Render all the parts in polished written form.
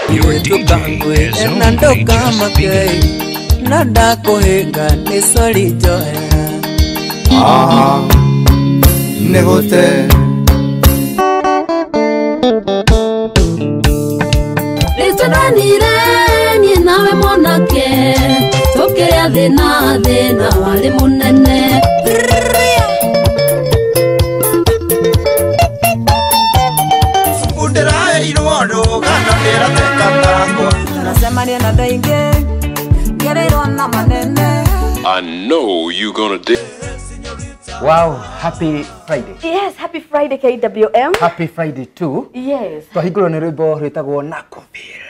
Your DJ is only just beginning. Na ndakũhĩnga nĩ sorry njohera. Ah, nĩgũte. Nĩtwendanire niĩ nawe mwanake, tũkĩrĩa thĩna thĩna warĩ mũnene. Ndĩraheirwo rũgano ndĩrateka takwa. Tunacemania na andũ aingĩ, ngereirwo na manene. I know you gonna dig. Wow, happy Friday. Yes, happy Friday KWM. Happy Friday too. Yes. Twahingũrwo nĩ rwĩmbo rwĩtagwo Nakũbir.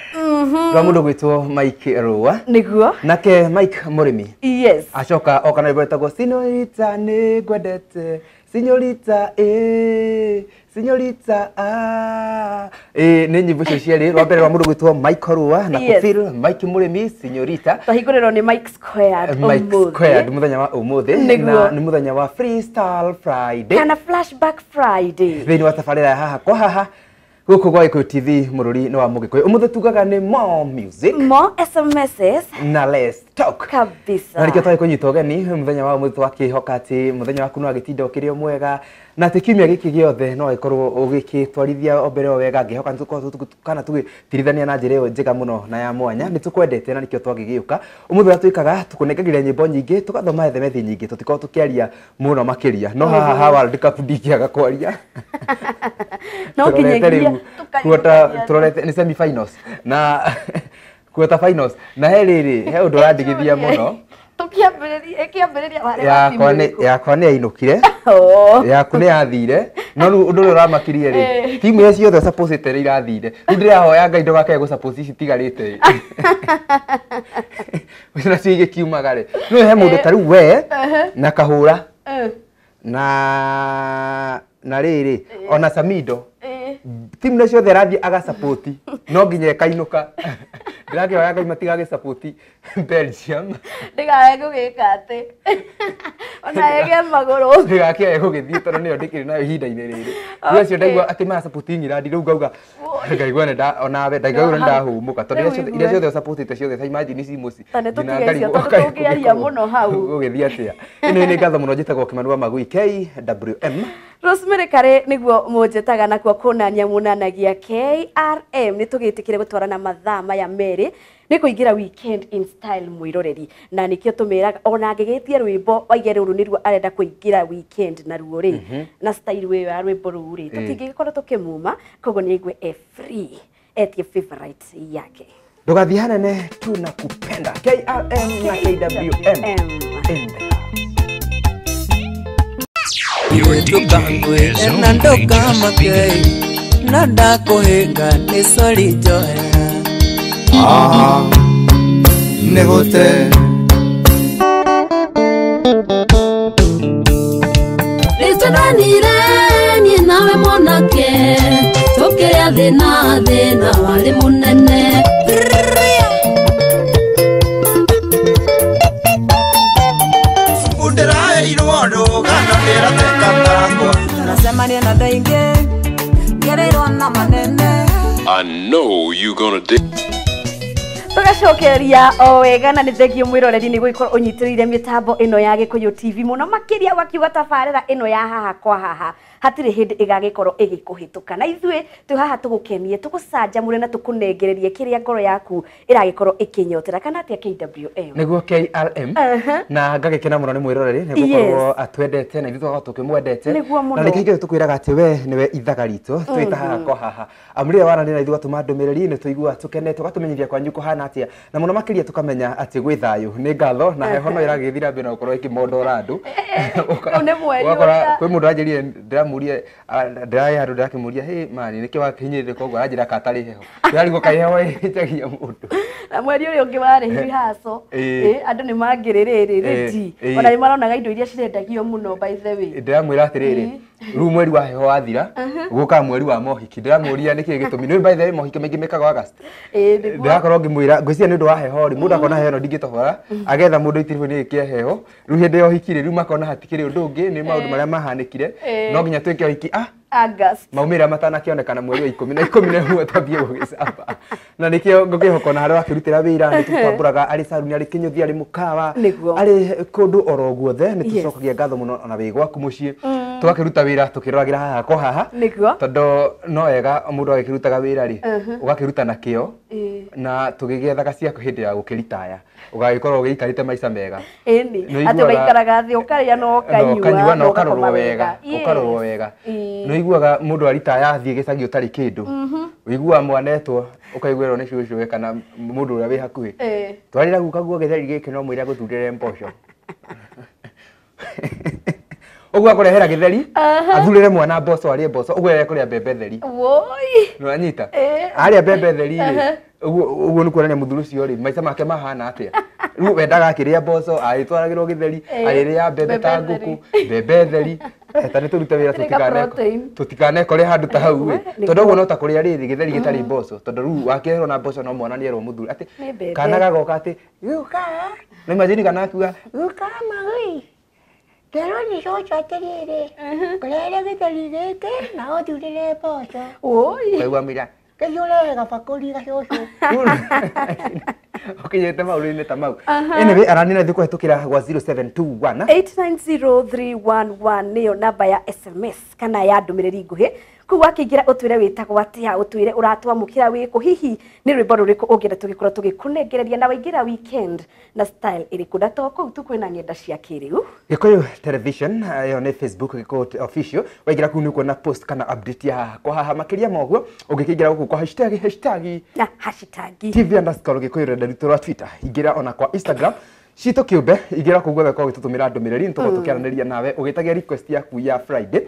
Rwa mũndũ gwĩtwo Mike Rũa. Nĩguo. Nake Mike Mũrĩmi. Yes. Acoka oka na rwĩmbo rwĩtagwo Sinyorita nĩ ngwendete. Sinyorita eh, Sinyorita ah. Eh, nĩ nyĩmbo icio cierĩ. Rwa mbere rwa mũndũ gwĩtwo Mike Rũa na Yes. Kũbir, Mike Mũrĩmi, Sinyorita. Twahingũrĩrwo nĩ Mike Squared Mike ũmũthĩ. Squared mũthenya wa ũmũthĩ Nĩguo. na nĩ mũthenya wa Freestyle Friday. Kana Flashback Friday. Thĩinĩ wa tabarĩra ya haha kwa haha gũkũ gwa Gĩkũyũ TV mũrũri nĩ wa Mũgĩkũyũ. Ũmũthĩ tugaga nĩ more music More SMSs na less talk. kabisa. Na nĩkĩo twagĩ kũnyita ũgeni mũthenya wa ũmũthĩ twakĩhoka atĩ mũthenya waku no agĩtinda ũkĩrĩ o mwega na atĩ kiumia gĩkĩ gĩothe no agĩkorwo ũgĩkĩtwarithia o mbere o wega ngĩhoka nĩtũkorwo kana tũgĩtirithania na njĩra ĩyo njega mũno na ya mwanya. Nĩ tũkwendete na nĩkĩo twagĩgĩũka ũmũthĩ ũrĩa twĩkaga tũkũnengagĩria nyĩmbo nyingĩ tũgathoma ethemethi nyingĩ tũtikorwo tũkĩaria mũno makĩria no haha ha World Cup ndingĩaga kwaria. No Tũrorete nginyagia rĩu quarter tũrorete nĩ semi finals na quarter finals na he rĩrĩ he ũndũ ũrandigithia mũno. Tũkĩambĩrĩria ĩkĩambĩrĩria warĩ wa Yakwa timu nĩ ĩrĩkũ? yakwa nĩ yainũkire. Oh. Yaku nĩ yathire no rĩu ũndũ ũrĩa ũramakirie rĩ timu iria ciothe supposite nĩ irathire rĩu ndĩrahoya Ngai ndũgakae gũ support ici itigarĩte ĩ nacio igĩkiumaga rĩ no he mũndũ ta rĩu we na kahũra na rĩrĩ ona Samido timu iria ciothe arathiĩ agasapoti no nginya ĩkainũka. Ndĩrakĩhoya Ngai matigagĩsapoti Belgium. Ndĩgae gũgĩka atĩ ona ĩgĩe magũrũ. Ndĩgakĩae gũgĩthiĩ tondũ nĩyo ndĩkĩrĩ nayo ihinda-inĩ rĩrĩ. Rĩu acio ndaigua atĩ marasapoti England rĩu ngauga ngaigua nĩ nda onawe ndaigua nĩ ndahũmũka tondũ iria ciothe ũsapotĩte ciothe ta imagine ici mũci. Ta nĩ tũtige icio tondũ tũngĩaria mũno hau. Gũgĩthiĩ atĩa. Ĩno nĩ ngatho mũno njĩtagwo Kĩmani wa Magui KWM. Rosemary Kare nĩguo mũnjĩtaga nakuo kũnania munanagia KRM. Nĩ tũgĩtĩkĩre gũtwarana mathaa maya merĩ nĩ kũingĩra weekend in style mwĩroreri na nĩkĩo tũmĩraga ona angĩgĩtie rwĩmbo waige rũrũ nĩruo arenda kũingĩra weekend naruo rĩ na style ĩyo ya rwĩmbo rũu rĩ tũtingĩgĩkorwo tũkĩmuma koguo nĩ aigue e free etie favorite yake. Ndũgathiĩ hanene tunakupenda KRM na KWM in the house. Your DJ is Na only just ndũkamake beginning. na ndakũhĩnga nĩ sorry njohera. Ah, nĩgũte. Nĩtwendanire niĩ nawe mwanake, tũkĩrĩa thĩna thĩna warĩ mũnene. Ndĩraheirwo rũgano ndĩrateka takwa. Tunacemania na andũ aingĩ, ngereirwo na manene. I know you gonna dig. Tũgacokeria o wega na nĩ thengio mwĩroreri nĩ gũgĩkorwo ũnyitĩrĩire mĩtambo ĩno ya Gĩkũyũ TV mũno makĩria wakiuga tabarĩra ĩno ya haha kwa haha hatirĩ hĩndĩ ĩgagĩkorwo ĩgĩkũhĩtũka na ithuĩ twĩ haha tũgũkenie tũgũcanjamũre na tũkũnengererie kĩrĩa ngoro yaku ĩragĩkorwo ĩkĩnyotera kana atĩa KWM. Nĩguo KRM na ngagĩkena mũno nĩ mwĩroreri nĩ gũkorwo atwendete na ithuĩ tũgakorwo tũkĩmwendete Nĩguo mũno. na nĩkĩo gĩothe tũkwĩraga atĩ we nĩwe ithaga ritũ twĩ ta haha kwa haha amu rĩrĩa waranĩria na ithuĩ ũgatũma ndũmĩrĩri nĩ tũiguaga tũkenete ũgatũmenyithia kwanyu kũhana atĩa na mũno makĩria tũkamenya atĩ gwĩ thayũ nĩ ngatho na heho no ĩragĩthira mbere na gũkorwo ĩkĩmondora andũ. Rĩu nĩ mweri Ũgakora ũrĩa- kwĩ mũndũ aranjĩrire ndĩramũrie ndĩrarĩ handũ ndĩrakĩmũria hey mani nĩkĩ wakinyĩrĩrĩka ũguo aranjĩra katarĩ heho ndĩrarigwo kaĩ heho ĩnjagia mũndũ. Na mweri ũrĩa ũngĩ warĩ rehearsal andũ nĩ mangĩrĩrĩrĩ ready ona nĩ maronaga indo iria cirendagio mũno by the way. Ndĩramwĩra atĩrĩrĩ rĩu mweri wa heho wathira gũkaga mweri wa mohiki ndĩramũria nĩkĩĩ gĩtũmi nĩ by the way mohiki maingĩ mekagwo August. Nĩguo. Ndĩrakorwo ngĩmwĩra ngwĩciria nĩ ũndũ wa heho rĩ mũndũ akona heho ĩno ndingĩtohora agetha mũndũ itiribũ nĩ ĩkĩe heho rĩu hĩndĩ ya ũhiki rĩ rĩu makona hatikĩrĩ ũndũ ũngĩ nĩ maũndũ marĩa mahanĩkire no nginya twĩke ũhiki ah August maumĩrĩra matanakĩonekana mweri wa 10 na 11 twambie gũgĩcaba na nĩkĩo ngũkĩhoka ona harĩa wakĩrutĩra wĩra nĩ tũtambũraga arĩ saruni arĩ kĩnyũthi arĩ mũkawa arĩ kũndũ oro guothe nĩ tũcokagia ngatho mũno ona wĩ gwaku mũciĩ tũgakĩruta wĩra tũkĩroragĩra haha kwa haha tondũ no wega mũndũ agĩkĩrutaga wĩra rĩ ũgakĩruta na kĩo na tũgĩgĩethaga ciaku hĩndĩ ya gũkĩritaya ũgagĩkorwo ũgĩikarĩte maica mega ĩni atĩ ũgaikaraga thĩ ũkarĩa na ũkanyua na ũkarorwo wega ũkarorwo wega nĩ ũiguaga mũndũ aritaya athiĩ gĩcagi ũtarĩ kĩndũ ũiguaga mwanetwo ũkaiguĩrwo nĩ cũcũwe kana mũndũ ũrĩa wĩ hakuhĩ twarĩra guka guo gĩtheri gĩkĩ no mwĩre agũthurĩre mboco ũguo akũrehera gĩtheri athurĩre mwana mboco arĩe mboco ũguo ekũrĩa mbembe theri nĩwanyita arĩa mbembe theri rĩ ũguo nĩ kuonania mũthuri ũcio rĩ maica make mahana atĩa rĩu wendaga akĩrĩa mboco agĩtwaragĩrwo gĩtheri agĩrĩa mbembe ta ngũkũ mbembe theri ta nĩ tũrute wĩra tũtikanekore handũ ta hau ĩ tondũ ũguo no ta kũrĩa rĩrĩ gĩtheri gĩtarĩ mboco tondũ rĩu wakĩrerwo na mboco no mwana nĩerwo mũthuri atĩ kana gagoka atĩ guka nĩ imagine kana akiuga guka magui Nderwo nĩ cũcũ atĩrĩrĩ ngũrehere gĩtheri gĩkĩ na ũthurĩre mboco ũkaigua mwĩra kĩiyũre gabakũri gacũcũ ũkinyĩte maũndũ-inĩ ta mau anyway aranina thĩ kũhetũkĩra gwa 0721 890311 nĩyo namba ya SMS kana ya ndũmĩrĩri nguhĩ kũu wakĩingĩra ũtwĩre wĩtagwo atĩa ũtwĩre ũratwamũkĩra wĩkũ hihi nĩ rwĩmbo rũrĩkũ ũngĩenda tũgĩkorwo tũgĩkũnengereria na waingĩra weekend na style ĩrĩkũ na to kũu tu kwĩna ng'enda cia kĩrĩu Gĩkũyũ Television ĩyo nĩ Facebook Gĩkũyũ official waingĩra kũu nĩ ũkuona post kana update ya kwa haha makĩria ma ũguo ũngĩkĩingĩra gũkũ kwa hashtag hashtag na hashtag TV_Gĩkũyũ rũrenda rwitũ rwa Twitter ingĩra ona kwa Instagram citũ kĩũmbe ingĩra kũu guothe korwo ũgĩtũtũmĩra ndũmĩrĩri nĩtũkorwo tũkĩaranĩria nawe ũgĩtagia request yaku ya Friday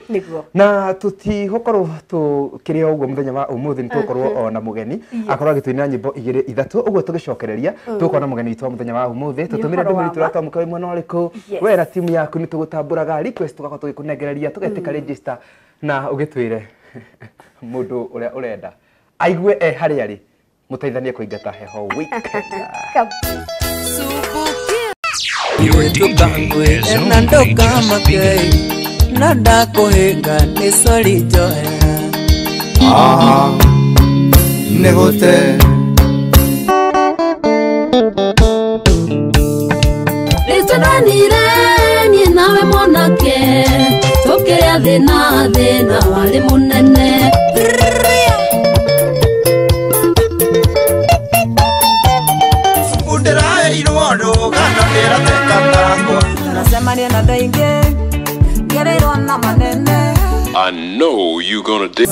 na tũtigũkorwo tũkĩrĩ o ũguo mũthenya wa ũmũthĩ nĩtũgũkorwo ona mũgeni akorwo agĩtũinĩra nyĩmbo igĩrĩ ithatũ ũguo tũgĩcokereria tũgũkorwo na mũgeni witũ wa mũthenya wa ũmũthĩ tũtũmĩre ndũmĩrĩri tũratwamũkĩra wĩ mwena ũrĩkũ we na timu yaku nĩtũgũtambũraga request tũgakorwo tũgĩkũnengereria tũgetĩka register na ũgĩtwĩre mũndũ ũrĩa ũrenda aigue e harĩa arĩ mũteithanie kũingata heho weekend. Your DJ is only just beginning. Nĩgũte Nĩtwendanire niĩ nawe mwanake tũkĩrĩa thĩna thĩna warĩ mũnene I know you gonna dig.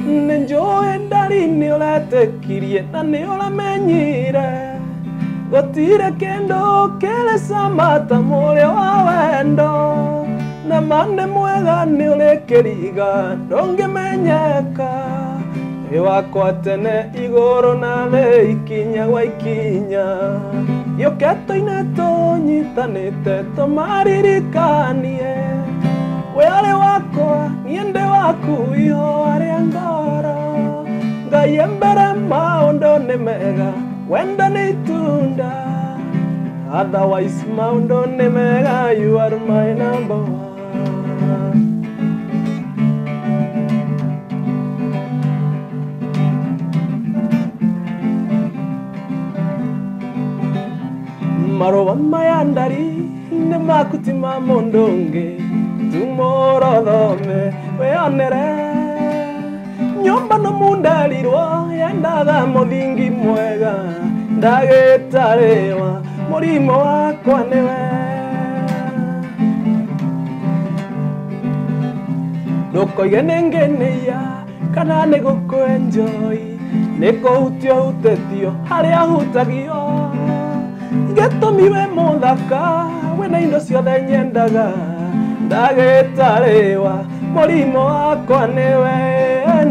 Nĩnjũĩ ndari nĩũretĩkirie na nĩũramenyire gũtirĩ kĩndũ kĩrĩ cama ta mũrĩo wa wendo na ma nĩ mwega nĩũrĩkĩriga ndũngĩmenyeka wĩ wakwa tene igũrũ na thĩ ikinya gwa ikinya gĩũke tũine tũnyitanĩte tũmaririkanie we arĩ wakwa niĩ ndĩ waku ihũa rĩa ngoro Ngai e mbere maũndũ nĩ mega wendo nĩ itunda otherwise maũndũ nĩ mega you are my number one. Marũa maya ndari nĩ maku ti ma mũndũ ũngĩ tumũrothome wĩonere nyũmba no mundarirwo yendaga mũthingi mwega ndagĩtarĩwa mũrimũ wakwa nĩwe ndũkoige nĩ ngĩnĩia kana nĩ gũkũ-enjoy nĩ kũhutio hutĩtio harĩa hutagio gĩtũmi wĩ mũthaka wĩna indo ciothe nyendaga ndagĩtarĩwa mũrimũ wakwa nĩwe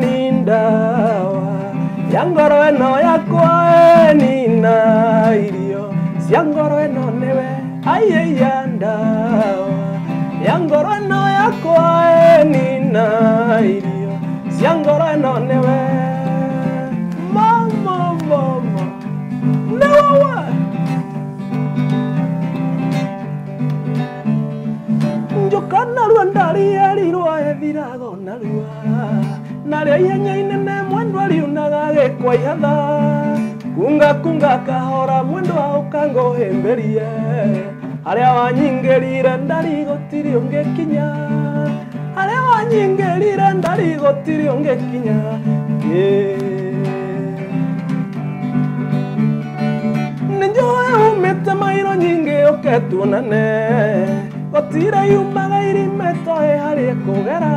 ni ndawa ya ngoro ĩno yakwa nina irio cia ngoro ĩno nĩwe aiya ndawa ya ngoro ĩno yakwa nina irio cia ngoro ĩno nĩwe mama mama nĩwe njũka narua ndari Rĩrĩa ihenya inene mwendwa riunaga gĩkwa ihatha kunga kunga kahora mwendwa ũkangũhĩmbĩrie harĩa wanyingĩrire ndari gũtirĩ ũngĩkinya harĩa wanyingĩrire ndari gũtirĩ ũngĩkinya nĩnjũĩ umĩte mairo nyingĩ ũke tuonane gũtirĩ yumaga irima ĩtoĩ harĩa ĩkũgera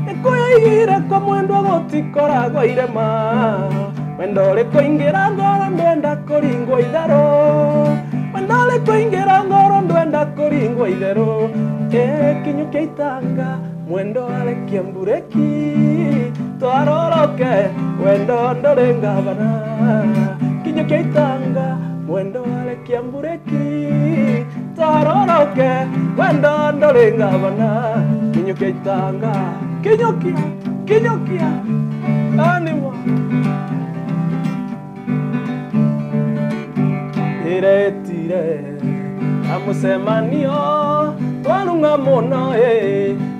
nĩkwĩigire kwa mwendwa gũtikoragwo irema wendo ũrĩ kũingĩra ngoro ndwenda kũringwo itherũ wendo ũrĩ kũingĩra ngoro ndwenda kũringwo itherũ kinyũkia itanga mwendo arekia mbureki twaroroke wendo ndũrĩ ngabana kinyũkia itanga mwendo arekia mbureki twaroroke wendo ndũrĩ ngabana kinyũkia itanga kinyũkia kinyũkia anima iretire amucemanio twarung'a mũno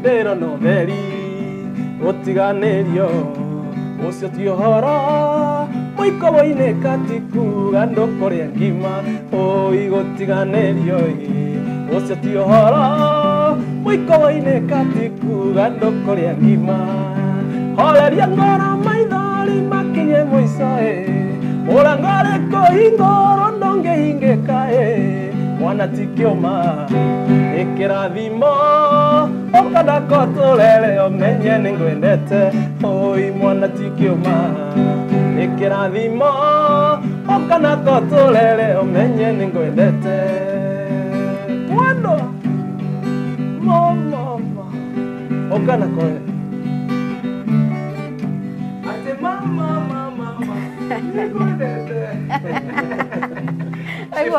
ndĩrona ũtheri gũtiganĩrio ũcio ti ũhoro mũiko woinĩka ti kuga ndũkũrĩa ngima ũi gũtiganĩrio ũcio ti ũhoro mũiko woinĩka ti kuga ndũkũrĩa ngima horeria ngoro maithori makinye mũico mũrango ũrĩkũhingũrwo ndũngĩhingĩka mwana ti kĩũma nĩ kĩrathimo ũkandako tũrere ũmenye nĩngwendete ũi mwana ti kĩũma nĩ kĩrathimo ũkanako tũrere ũmenye nĩngwendete mwendwa mama ũkanako atĩ mama mama nĩngwendete. Hey.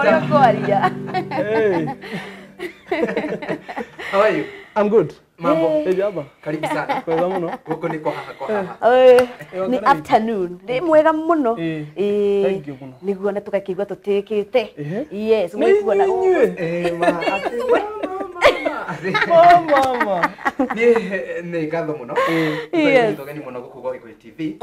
How are you? I'm good. Mambo. Hey, jaba. Karibu sana. Kwega muno. Guku ni kwa haha kwa haha. Ni afternoon. Ni mwega muno. Thank you muno. Niguo na tukakigua tutikite. Yes, mwiguo na. Ma ati mama. Mama. Ni ngatho muno. Yes. Tugeni muno guku gwa Gikuyu TV.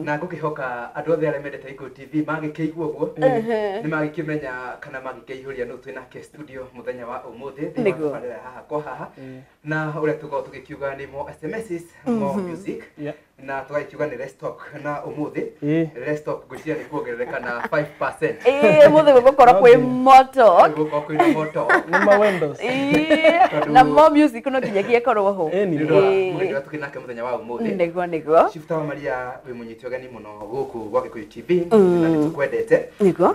Na ngukihoka andu othe aria mendete Gikuyu TV magikĩigua ũguo nĩ magĩkĩmenya kana magĩkĩihũria nũ twĩ nake studio mũthenya wa ũmũthĩ thĩinĩ wa tabarĩra haha kwa haha na ũrĩa tũkoragwo tũgĩkiuga nĩ more SMSs more music na tũgagĩkiuga nĩ restock na ũmũthĩ restock ngwĩciria nĩ kuongerereka na 5%. Ũmũthĩ gũgũkorwo kwĩ moto. Gũgũkorwo kwĩ moto. Nĩ ma windows. Na more music no nginyagia ĩkorwo ho. Nĩ ũndũ tũkĩ nake mũthenya wa ũmũthĩ. Nĩguo nĩguo. Shifter wa Maria wĩ mũnyiti ũgeni mũno gũkũ gwa Gikuyu TV na nĩ tũkwendete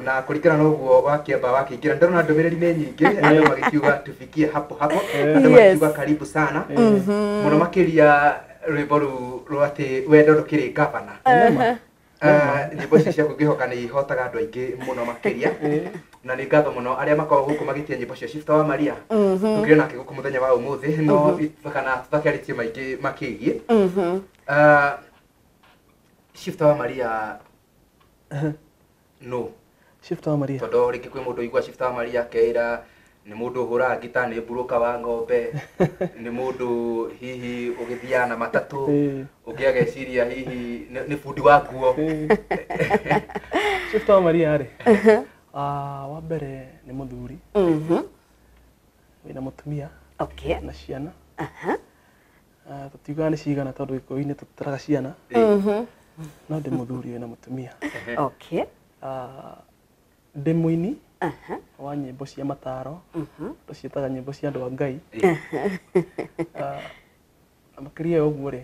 na kũringana na ũguo wakĩamba wakĩingĩra ndĩrona ndũmĩrĩri nĩ nyingĩ andũ magĩkiuga tufikie hapo hapo andũ magĩkiuga karibu sana mũno makĩria rwĩmbo rũu rwa atĩ wendo ndũkĩrĩ gavana. Nyĩmbo ici ciaku ngĩhoka nĩ ihotaga andũ aingĩ mũno makĩria na nĩ ngatho mũno arĩa makoragwo gũkũ magĩtia nyĩmbo cia Shifter wa Maria tũkĩrĩ nake gũkũ mũthenya wa ũmũthĩ no kana tũtakĩarĩtie maingĩ makĩgiĩ Shifter wa Maria no Shifter wa Maria tondũ rĩngĩ kwĩ mũndũ ũigua Shifter wa Maria akeira nĩ mũndũ ũhũraga ngita nĩ mburũka wa ng'ombe nĩ mũndũ hihi ũgĩthiaga na matatũ ũngĩ ageciria hihi nĩ bundi wa nguo. Shifter wa Maria rĩ wa mbere nĩ mũthuri wĩna mũtumia na ciana tũtiugaga nĩ cigana tondũ Gĩkũyũ-inĩ tũtaraga ciana no ndĩ mũthuri wĩna mũtumia. Ndĩ mũini wa nyĩmbo cia mataro tũciĩtaga nyĩmbo cia andũ a Ngai na makĩria ya ũguo rĩ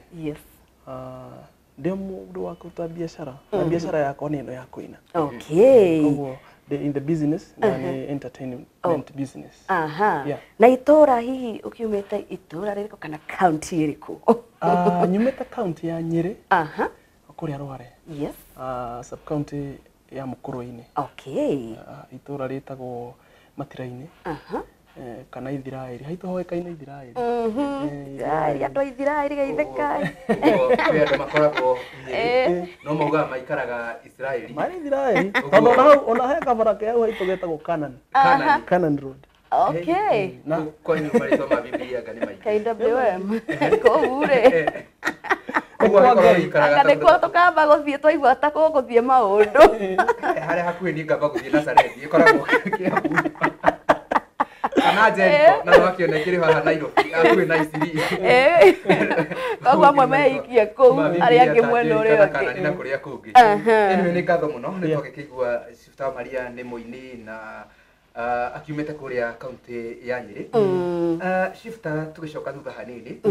ndĩ mũndũ wa kũruta biacara na biacara yakwa nĩ ĩno ya kũina. Koguo ndĩ in the business na nĩ entertainment business. Na itũra hihi ũkiumĩte itũra rĩrĩkũ kana county ĩrĩkũ? Nyumĩte county ya Nyĩrĩ kũrĩa Rware. Sub county ya Mũkũrwe-inĩ. Itũra rĩtagwo Matira-inĩ kana Ithiraĩri haitũ hoĩkaine Ithiraĩri. Andũ a Ithiraĩri geithĩkai. Kwĩ andũ makoragwo Nyĩrĩ no maugaga maikaraga Isiraĩri. Marĩ Ithiraĩri tondũ ona hau ona he kabara ke hau haitũ getagwo Canaan. Canaan Road. Kwanyu marĩtwa ma Bibilia anga nĩ maingĩ. KWM kũu rĩ. Anga nĩkuo tũkamba gũthiĩ twaigua ta gũgũthiĩ maũndũ. Harĩa hakuhĩ niĩ ngamba gũthiĩ Nazarethi ĩkoragwo Kiambu. Kana Jericho na no akĩone kĩrĩ haha Nairobi hakuhĩ na Isiri. Koguo amwe meikie kũu arĩa angĩ mwena ũrĩa ũngĩ. Kana na kũrĩa kũngĩ. Anyway nĩ ngatho mũno nĩ twagĩkĩigua Shifter wa Maria nĩ mũini na akiumĩte kũrĩa kaunti ya Nyĩrĩ. Shifter tũgĩcoka thutha hanini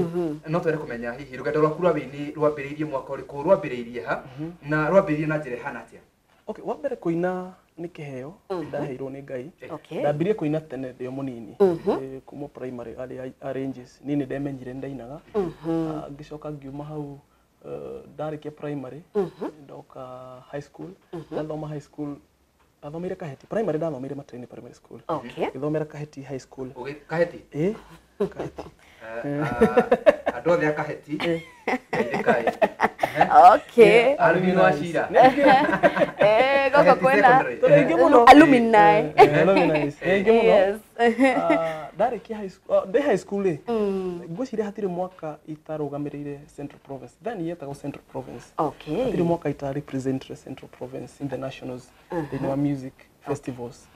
no twende kũmenya hihi rũgendo rwaku rwa wĩini rwambĩrĩirie mwaka ũrĩkũ, rwambĩrĩirie ha na rwambĩrĩirie na njĩra ĩhana atĩa? Okay, wa mbere kũina nĩ kĩheo ndaheirwo nĩ Ngai. Ndambirie kũina tene ndĩ o mũnini kuma primary arranges niĩ nĩ ndemenyire ndainaga. Ngĩcoka ngiuma hau ndarĩkia primary ndoka high school. Ndathoma high school ndathomeire Kaheti primary, ndathomeire Mataini primary school. Ngĩthomera Kaheti high school. Kaheti? Kaheti. Andũ othe a Kaheti ndeithĩkai. Okay. Alumni wa Shira. Gũkũ kwĩna alumni. Alumni. Aingĩ mũno. Ndarĩkia high school, ndĩ high school rĩ, ngwĩciria hatirĩ mwaka itarũgamĩrĩire Central Province. Then yetagwo Central Province. Hatirĩ mwaka ita represent Central Province in the nationals thĩinĩ wa music festivals.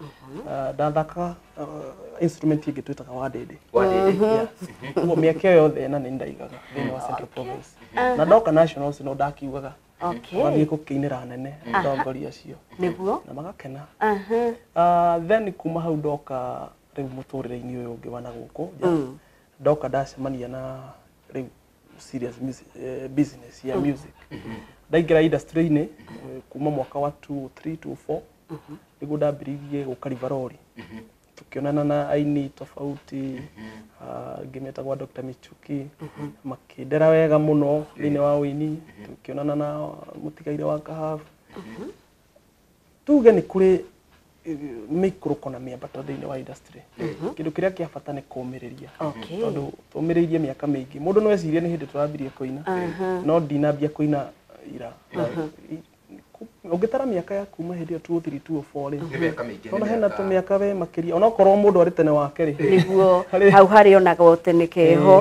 Ndathaka instrument ĩngĩ twĩtaga wadede. Wadede. Koguo mĩaka ĩyo yothe ĩna nĩ ndaigaga thĩinĩ wa Central Province. Na ndoka nationals no ndakiugaga. Wathiĩ gũkĩinĩra nene atongoria acio. Nĩguo. Na magakena. Then kuma hau ndoka rĩu mũtũrĩre-inĩ ũyũ ũngĩ wa na gũkũ ndoka ndacemania na rĩu serious business ya music. Ndaingĩra industry-inĩ kuma mwaka wa 2003 2004 nĩguo ndambĩrĩirie gũka Rivaroli. Tukĩonana na aini tofauti angĩ metagwo Dr. Michuki makĩndera wega mũno thĩinĩ wa ũini. Tukĩonana na mũtigaire wa Kahabu. Tuge nĩ kũrĩ mĩikũrũko na mĩambato thĩinĩ wa industry. Kĩndũ kĩrĩa kĩa bata nĩ kũũmĩrĩria. Tondũ tũũmĩrĩirie mĩaka mĩingĩ. Mũndũ no ecirie nĩ hĩndĩ tũrambirie kũina no ndinambia kũina ira. Ũngĩtara mĩaka ya kuma hĩndĩ ĩyo 2003 2004 rĩ, ona hena tũmĩaka we makĩria onokorwo mũndũ arĩ tene wake rĩ. Nĩguo hau harĩ onaga tene keho.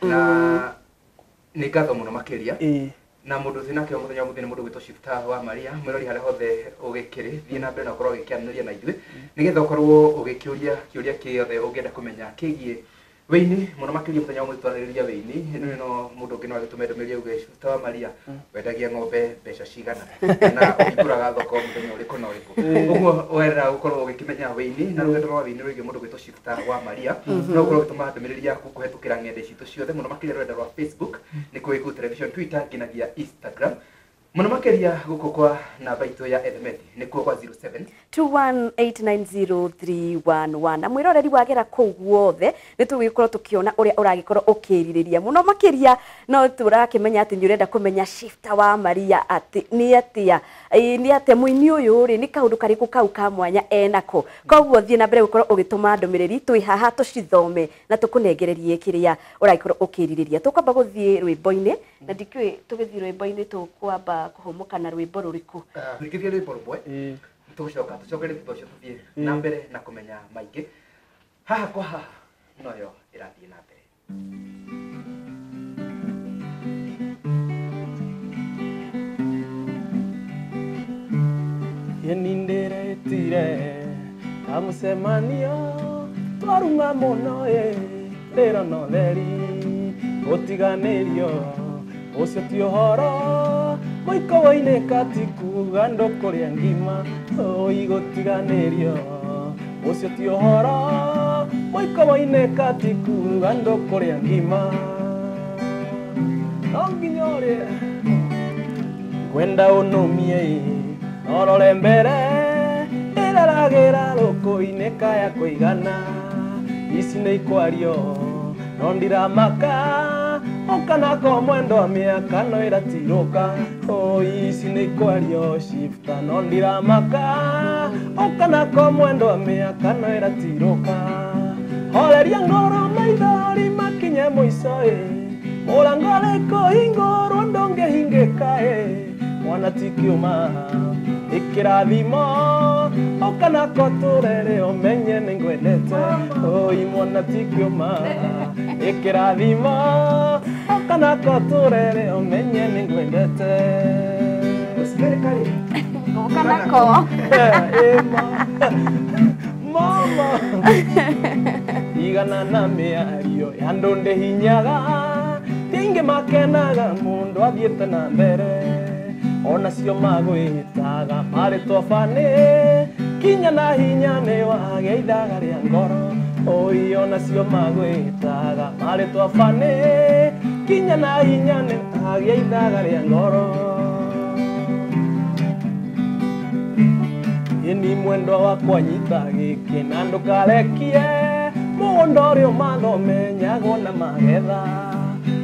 Na nĩ ngatho mũno makĩria. Na mũndũ ũcio nake mũthenya mũthenya mũndũ gwĩtwo Shifter wa Maria mwĩrori harĩa hothe ũgĩkĩrĩ thiĩ na mbere na ũkorwo ũgĩkĩaranĩria na ithuĩ nĩgetha ũkorwo ũgĩkĩũria kĩũria kĩothe ũngĩenda kũmenya kĩgiĩ wĩini mũno makĩria mũthenya ũmwe twarĩrĩria wĩini no mũndũ ũngĩ no agĩtũme ndũmĩrĩri auge Shifter wa Maria wendagia ng'ombe mbeca cigana na ũhingũraga thoko mũthenya ũrĩkũ na ũrĩkũ. Ũguo wenda gũkorwo ũgĩkĩmenya wĩini na rũgendo rwa wĩini rwĩgiĩ mũndũ gwĩtwo Shifter wa Maria no ũkorwo ũgĩtũma ndũmĩrĩri yaku kũhetũkĩra ng'enda citũ ciothe mũno makĩria rũrenda rwa Facebook nĩ kũĩ television Twitter nginyagia Instagram mũno makĩria gũkũ kwa namba itũ ya Ethemeti nĩkuo kwa 07 21890311 na mwĩroreri wagera kũu guothe nĩ tũgũgĩkorwo tũkĩona ũrĩa ũragĩkorwo ũkĩrirĩria mũno makĩria no tũrakĩmenya atĩ nĩ ũrenda kũmenya Shifter wa Maria atĩ nĩ atĩa nĩ atĩa mũini ũyũ rĩ nĩ kaũndũ karĩkũ kau ka mwanya enako. Koguo thiĩ na mbere gũkorwo ũgĩtũma ndũmĩrĩri twĩ haha tũcithome na tũkũnengererie kĩrĩa ũragĩkorwo ũkĩrirĩria. Tũkwamba gũthiĩ rwĩmbo-inĩ na ndikĩũĩ tũgĩthiĩ rwĩmbo-inĩ tũkwamba kũhũmũka na rwĩmbo rũrĩkũ? Tũrĩkĩrie rwĩmbo rũmwe tũgũcoka tũcokere thutha ũcio tũthiĩ na mbere na kũmenya maingĩ haha kwa haha noyo ĩrathiĩ na mbere. Yeni ndĩretire kamũcemanio twaruma mũno ndĩrona ũtheri gũtiganĩrio ũcio ti ũhoro mũiko woinĩka ti kuga ndũkũrĩa ngima oi gũtiganĩrio ũcio ti ũhoro mũiko woinĩka ti kuga ndũkũrĩa ngima no nginya ũrĩe ngwenda ũnũmie norore mbere ĩraragĩra rũkũ-inĩ kaya kũigana ici nĩ ikwario no ndiramaka ũkanako mwendo wa mĩaka no ĩratirũka ici nĩ ikwario Shifter no ndiramaka ũkanako mwendo wa mĩaka no ĩratirũka horeria ngoro maithori makinye mũico mũrango rĩkũhingũrwo ndũngĩhingĩka mwana ti kĩũma ikĩrathimo ũkanako tũrere ũmenye nĩ ngwendete oi mwana ti kĩũma ikĩrathimo Ũka nako tũrere ũmenye nĩngwendete. Ũka nako. Mama igana na mĩario ya andũ ndĩhinyaga ti aingĩ makenaga mũndũ athiĩte na mbere onacio magwĩtaga marĩtwa banĩ kinya na hinya nĩ wagĩa ithaga rĩa ngoro oi onacio magwĩtaga marĩtwa banĩ kinya na hinya nĩ wagĩa ithaga rĩa ngoro. Ĩni mwendwa wakwa nyita gĩkĩ na ndũkarekie mũgũnda ũrĩa ũmathomenyagwo na magetha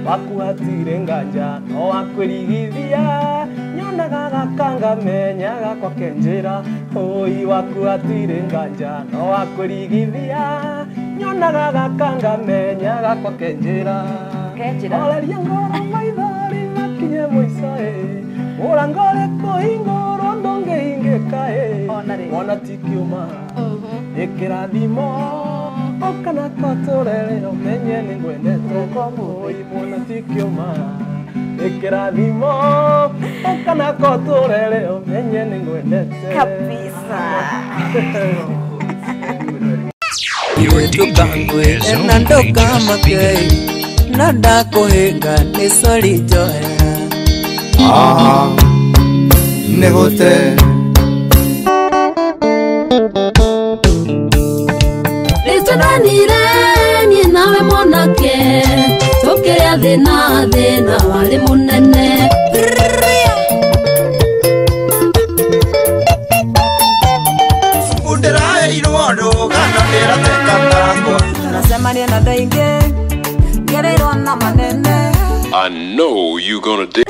waku hatirĩ nganja no wakwĩrigithia nyonaga gakanga menyaga kwake njĩra oi waku hatirĩ nganja no wakwĩrigithia nyonaga gakanga menyaga kwake njĩra. Horeria ngoro maithori makinye mũico ĩ mũrango ũrĩkũ hingũrwo ndũngĩhingĩka ĩ mwana ti kĩũma nĩ kĩrathimo ũka nako tũrere ũmenye nĩngwendete oi mwana ti kĩũma nĩ kĩrathimo ũka nako tũrere ũmenye nĩngwendete kabisa. Your DJ is only just beginning. No ndakũhĩnga nĩ sorry njohera. Nĩgũte Nĩtwendanire niĩ nawe mwanake tũkĩrĩa thĩna thĩna warĩ mũnene. Ndĩraheirwo rũgano ndĩrateka takwa. Tunacemania na andũ aingĩ ngereirwo na manene. I know you gonna dig.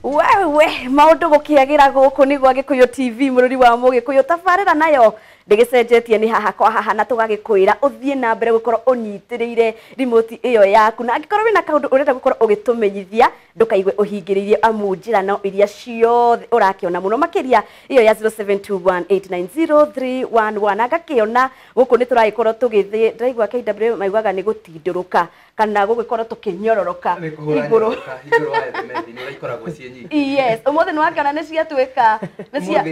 Wewe maundu gukiagira guku ni gwa Gikuyu TV mururi wa Mugikuyu tabarira nayo ndigicenjetie ni haha kwa haha na tugagikwira uthie na mbere gukorwo unyitiriire remote iyo yaku na angikorwo wina kaundu urenda gukorwo ugitumenyithia ndukaigue uhingiririe amu njira no iria ciothe urakiona muno makiria iyo ya 0721890311 angakiona guku ni turagikorwo tugithie ndiraigua KW maiguaga ni gutinduruka kana gugikorwo tukinyororoka iguru iguru wa SMS ni uraikoragwo ciĩ nyingĩ. Yes, umuthi ni wakiona ni ciatuika ni cia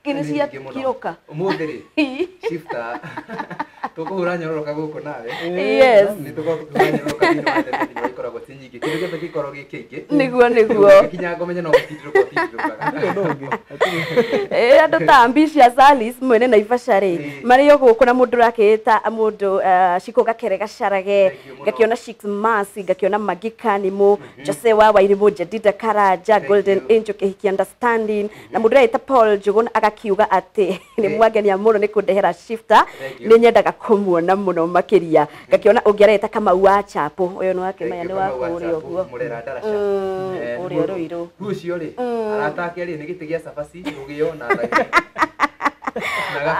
ni cia kiroka umuthi ri shifter tukuhura nyororoka guku nawe. Yes, ni tukorwo tukihura nyororoka thĩinĩ wa SMS ni uraikoragwo ciĩ nyingĩ kindu gĩothe gĩkorwo gĩ kĩingĩ niguo niguo kinya ngomenya no gũtindũrũka ũtindũrũkaga. Andũ ta Ambitious Alice mwene Naivasha rĩ marĩ o gũkũ na mũndũ ũrakĩĩta mũndũ Shiko Gakere Gacarage ngakiona Six Masi ngakiona Magika Nimo Jose wa Wairimu Jedida Karaja Golden Angel Kĩhiki Understanding na mũndũ ũragĩta Paul Njuguna agakiuga atĩ nĩ mwangenia mũno nĩ kũndehera shifter nĩ nyendaga kũmuona mũno makĩria ngakiona ũngĩ areta Kamau wa Chapo ũyũ nĩ wakĩmenya nĩ wa kũrĩa ũguo Mũrera Ndaraca ũrĩa Rũirũ rĩu ũcio rĩ arata ake rĩ nĩ gĩtĩ gĩa cabaci rũgĩo na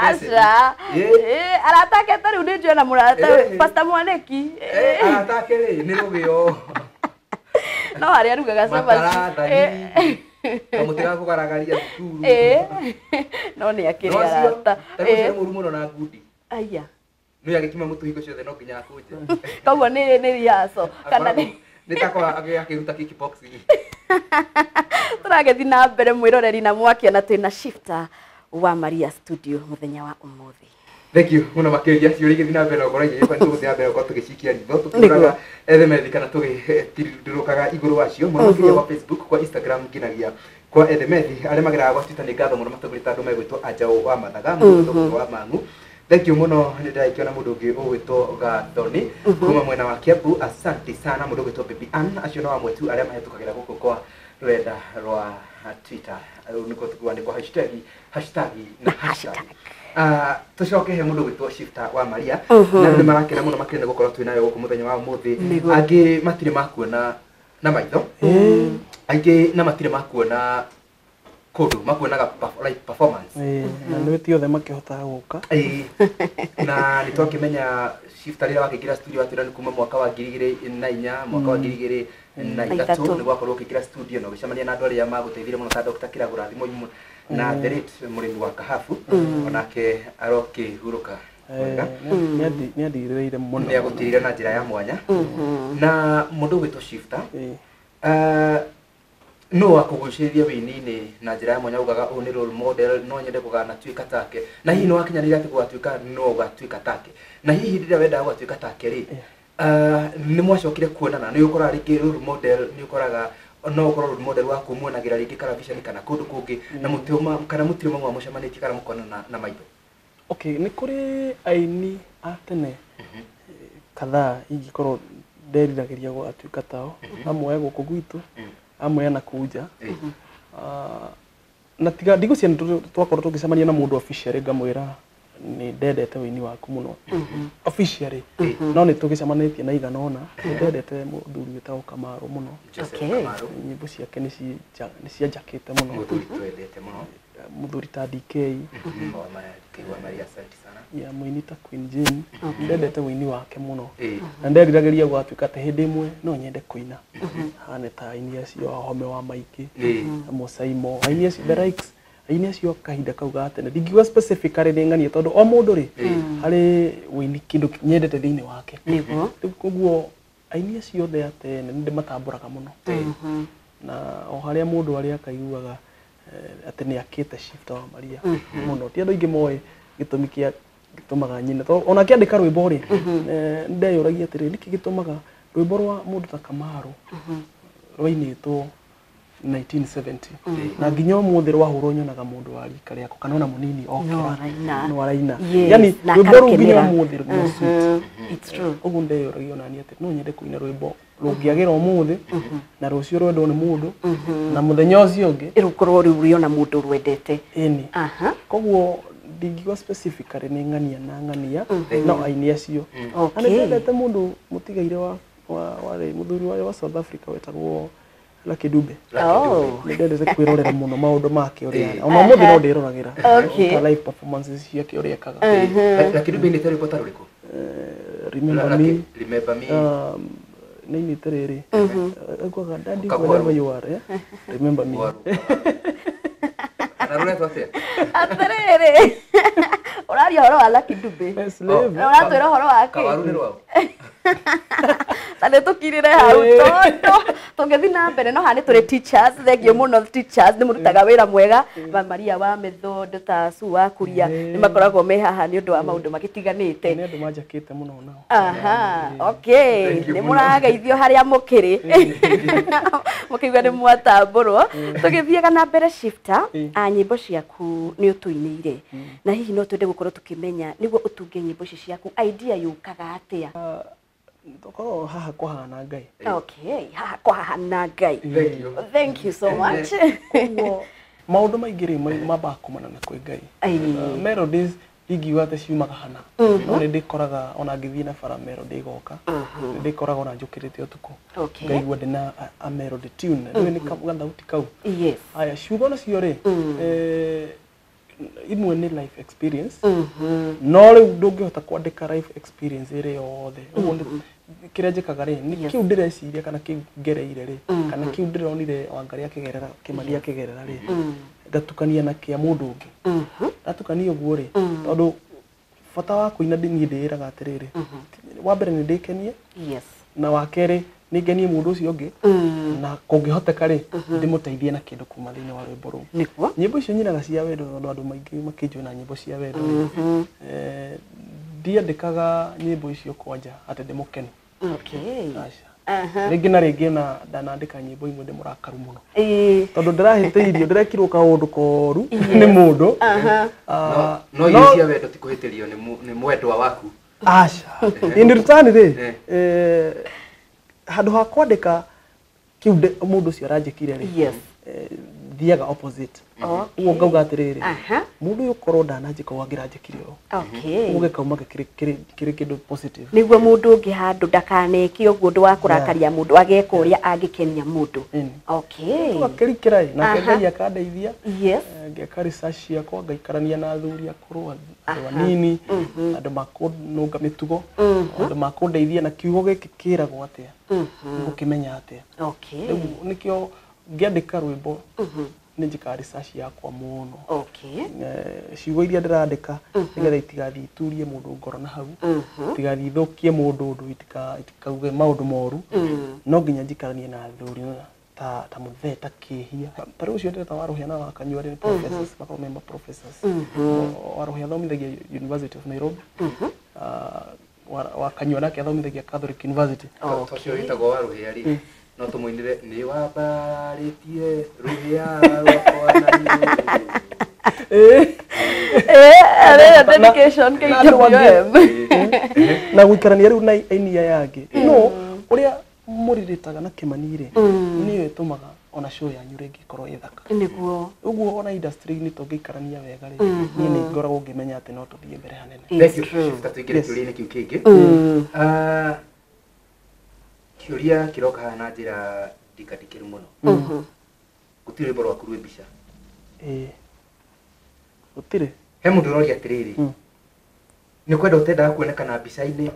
aca arata ake ta rĩu nĩ njũĩ na mũrata Pastor Mwaniki arata ake rĩ nĩ rũgĩo no harĩa arugaga cabaci kamũtĩ ga kũgaragaria thukuru no nĩ akĩrĩ arata tarĩu mũru mũno na ngundi aya nĩ agĩkima mũtu hingo ciothe no nginya akũnje koguo nĩ rehearsal kana nĩ takora akĩruta kickboxing. Tũragĩthiĩ na mbere mwĩroreri na mwakiona twĩna shifter wa Maria Studio muthenya wa umuthi. Thank you muno makiria ciũria igĩthiĩ na mbere na gũkorwo igĩgĩũka nĩ tũgũthiĩ na mbere gũkorwo tũgĩcikia ritho tũkĩũraga SMS kana tũgĩtindũrũkaga igũrũ wacio mũno makĩria kwa Facebook kwa Instagram nginagia kwa SMS arĩa mageraga gwa Twitter nĩ ngatho mũno matũgũrĩte andũ megwĩtwo Anjaũ wa Mathaga mũndũ wa Mang'u. Thank you muno nĩ ndĩrakĩona mũndũ ũngĩ ũgwĩtwo Gathoni kuma mwena wa Kiambu asante sana mũndũ ũgwĩtwo Baby Ann acio no amwe tu arĩa mahĩtũkagĩra gũkũ kwa rũrenda rwa Twitter rĩu nĩkuo tũkuandĩkwo hashtag hashtag na hashtag. Tucoke he mũndũ ũgwĩtwo Shifter wa Maria na nĩ marakena mũno makĩria nĩ gũkorwo twĩ nayo gũkũ mũthenya wa ũmũthĩ angĩ matirĩ makuona na maitho angĩ na matirĩ makuona kũndũ makuonaga live performance na nĩ ti othe makĩhotaga gũka na nĩ twakĩmenya Shifter rĩrĩa wakĩingĩra studio atwĩra nĩ kuma mwaka wa 2004 mwaka wa 2003 nĩ gwakorwo ũkĩingĩra studio na ũgĩcemania na andũ arĩa magũteithirie mũno ta Dr. Kĩragũra Thimũ na the late mũrĩmi wa Kahabu onake arokĩhurũka Nĩ andirĩrĩire mũno. Nĩ agũtirire na njĩra ya mwanya. Na mũndũ ũgwĩtwo Shifter, no akũgucĩrĩria wĩini-inĩ na njĩra ya mwanya ugaga ũyũ nĩ role model, no nyende gũganatuĩka take, na hihi nĩ wakinyanĩire atĩ gũgatuĩka no ũgatuĩka take, na hihi rĩrĩa wendaga gũgatuĩka take rĩ, nĩ mwacokire kuonana? Nĩ ũkoraga rĩngĩ role model, nĩ ũkoraga no ũkorwo role model waku muonagĩra rĩngĩ karaviceni kana kũndũ kũngĩ, na mũtiuma kana mũtirĩ mamwe mũcemanĩtie kana mũkonana na maitho. Okay, nĩ kũrĩ aini a tene kadhaa ingĩkorwo nderiragĩria gũgatuĩka tao, amwe gũkũ gwitũ, amwe na kũu nja. Na tiga ndigũcia nĩ twakorwo tũgĩcemania na mũndũ officially ngamwĩra nĩ ndendete wĩini waku mũno officially, no nĩ tũgĩcemanĩtie na igana ũna. Nĩ ndendete mũthuri wĩtagwo Kamaru mũno. Nyĩmbo ciake nĩ cianjakĩte mũno. Mũthuri twendete mũno. Mũthuri ta DK, wa Maria, asante sana. Ya mũini ta Queen Jane, ndendete wĩini wake mũno. Na nderiragĩria gũgatuĩka atĩ hĩndĩ ĩmwe no nyende kũina hane ta aini acio Ahome wa Maingĩ, Mũcaimo, aini acio the likes, aini acio kahinda kau ga tene. Ndingiuga specifically nĩ ng'ania tondũ o mũndũ rĩ harĩ wĩini kĩndũ nyendete thĩinĩ wake. Nĩguo. Rĩu koguo aini acio othe a tene nĩ ndĩmatambũraga mũno. Na o harĩa mũndũ arĩa akaiguaga atĩ nĩ akĩte Shifter wa Maria mũno. Ti andũ aingĩ moĩ gĩtũmi kĩa gĩtũmaga nyine. Tondũ ona akĩandĩka rwĩmbo rĩ, nĩndeyũragia atĩrĩrĩ, nĩkĩ gĩtũmaga rwĩmbo rwa mũndũ ta Kamaru rwainĩtwo 1970 na nginya ũmũthĩ rwahũrwo nyonaga mũndũ wa rika rĩakwa kana ona mũnini okĩra no araina. Yani rwĩmbo rũu nginya ũmũthĩ no sweet. It's true. Ũguo ndeyũragia onaniĩ atĩ no nyende kũina rwĩmbo rũngĩagĩra ũmũthĩ na rũciũ rwendwo nĩ mũndũ na mũthenya ũcio ũngĩ rũkorwo rĩu rĩona mũndũ rwendete. Ĩni. Koguo ndingiuga specifically nĩ ng'ania na ng'ania, no aini acio. Na nĩ ndendete mũndũ mũtigaire wa warĩ mũthuri wa South Africa wetagwo Lucky Dube. Nĩ ndendete kwĩrorera mũno maũndũ make ũrĩa ona ũmũthĩ no ndĩroragĩra ta live performances ciake ũrĩa ekaga. Lucky Dube nĩ rwĩmbo ta rũrĩkũ? Remember Me. Remember Me. Nĩ inĩte rĩrĩ augaga daddy wherever you are, remember me. Na rũretwo atĩa? Atĩrĩrĩ, ũraria ũhoro wa Lucky Dube. Ũratwĩra ũhoro wake. Kawaru nĩ rwao. Ta nĩ tũkirĩre hau tondũ tũngĩthiĩ na mbere no haha nĩ tũrĩ teachers, thengiũ mũno teachers, nĩ mũrutaga wĩra mwega. Ba Maria wa Method ta Sue wa Kuria nĩ makoragwo me haha nĩ ũndũ wa maũndũ magĩtiganĩte. Nĩ andũ manjakĩte mũno nao. Aha, okay. Nĩ mũrageithio harĩa mũkĩrĩ. Mũkĩigua nĩ mwatambũrwo. Tũgĩthiaga na mbere Shifter, nyĩmbo ciaku nĩ ũtũinĩire. Na hihi no twende gũkorwo tũkĩmenya nĩguo ũtunge nyĩmbo ici ciaku idea yũkaga atĩa? Tokorwo haha kwahana Ngai. Okay, haha kwahana Ngai. Thank you. Thank you so much. Koguo maũndũ maingĩ rĩ mambaga kumana na kwĩ Ngai. Melodies ndingiuga atĩ ciumaga hana, no nĩ ndĩkoraga ona ngĩthiĩ na bara melody ĩgoka. Nĩ ndĩkoraga ona njũkĩrĩte ũtukũ ngaigua ndĩna a melody tune, rĩu nĩ gathauti kau. Yes. Aya ciugo nacio rĩ, imwe nĩ life experience, no rĩu ndũngĩhota kwandĩka life experience ĩrĩ yothe. Ũguo kĩrĩa njĩkaga rĩ, nĩ kĩu ndĩreciria kana kĩu ngereire rĩ, kana kĩu ndĩronire Wangari akĩgerera, Kĩmani akĩgerera rĩ, ngatukania na kĩa mũndũ ũngĩ. Ndatukania ũguo rĩ, tondũ bata wa kũina niĩ ndĩĩraga atĩrĩrĩ, wa mbere nĩ ndĩkenie, na wa kerĩ nĩ ngenie mũndũ ũcio ũngĩ, na kũngĩhoteka rĩ ndĩmũteithie na kĩndũ kuma thĩinĩ wa rwĩmbo rũu. Nĩguo. Nyĩmbo icio nyinaga cia wendo tondũ andũ maingĩ makĩnjũĩ na nyĩmbo cia wendo rĩ, ndiandĩkaga nyĩmbo icio kwanja atĩ ndĩmũkenu. Okay. Aca. Rĩngĩ na rĩngĩ na ndanandĩka nyĩmbo imwe ndĩ mũrakaru mũno. Tondũ ndĩrahĩtĩirio, ndĩrekirwo kaũndũ koru nĩ mũndũ. No irio cia wendo ti kũhĩtĩrio nĩ mwendwa waku. Aca. In return rĩ, handũ ha kwandĩka kĩu mũndũ ũcio aranjĩkire rĩ, thiaga opposite. Ũguo ngauga atĩrĩrĩ, mũndũ ũyũ korwo ndananjĩka ũguo angĩranjĩkire ũũ. Ũguo gĩkauma kĩrĩ kĩndũ positive. Nĩguo mũndũ ũngĩ handũ ndakaneke ũguo ũndũ wa kũrakaria mũndũ, ageka ũrĩa angĩkenia mũndũ. Okay. Tũgakĩrikĩra ĩ, nake Ngai akandeithia. Yes. Ngeka research ciakwa, ngaikarania na athuri akũrũ, andũ anini, andũ makũnũnga mĩtugo, andũ makũndeithia na kiugo gĩkĩ kĩragwo atĩa, ngũkĩmenya atĩa. Okay. Rĩu nĩkĩo ngĩandĩka rwĩmbo nĩ njĩkaga research yakwa mũno. Okay. Ciugo iria ndĩrandĩka nĩgetha itigathiĩ iturie mũndũ ngoro na hau, itigathiĩ ithũkie mũndũ ũndũ, itikauge maũndũ moru. No nginya njikaranie na athuri ta mũthee ta kĩhia. Ta rĩu ũcio ndĩreta wa Rũhĩa na wa Kanyua rĩ, professors, makoragwo me ma professors. Wa Rũhĩa athomithagia University of Nairobi. Wa Kanyua nake athomithagia Catholic University. Ũcio wĩtagwo wa Rũhĩa rĩ, no tũmũinĩre nĩ wambararĩtie rũhĩa rwakwa na igũrũ. Dedication KWM. Na gũikarania rĩu na aini aya angĩ. No ũrĩa mũrirĩtaga na Kĩmani rĩ, nĩyo ĩtũmaga ona show yanyu rĩngĩ ĩkorwo ĩ thaka. Nĩguo. Ũguo ona industry-inĩ tũngĩikarania wega rĩ, niĩ nĩ ngoragwo ngĩmenya atĩ no tũthiĩ mbere hanene. Thank you. Shifter, tũingĩre kĩũria-inĩ kĩu kĩngĩ. Kĩũria kĩroka haha na njĩra ndikandikĩru mũno. Gũtirĩ rwĩmbo rwaku rwĩ mbica. Gũtirĩ. He mũndũ ũroria atĩrĩrĩ, nĩ kwenda ũtendaga kuonekana mbica-inĩ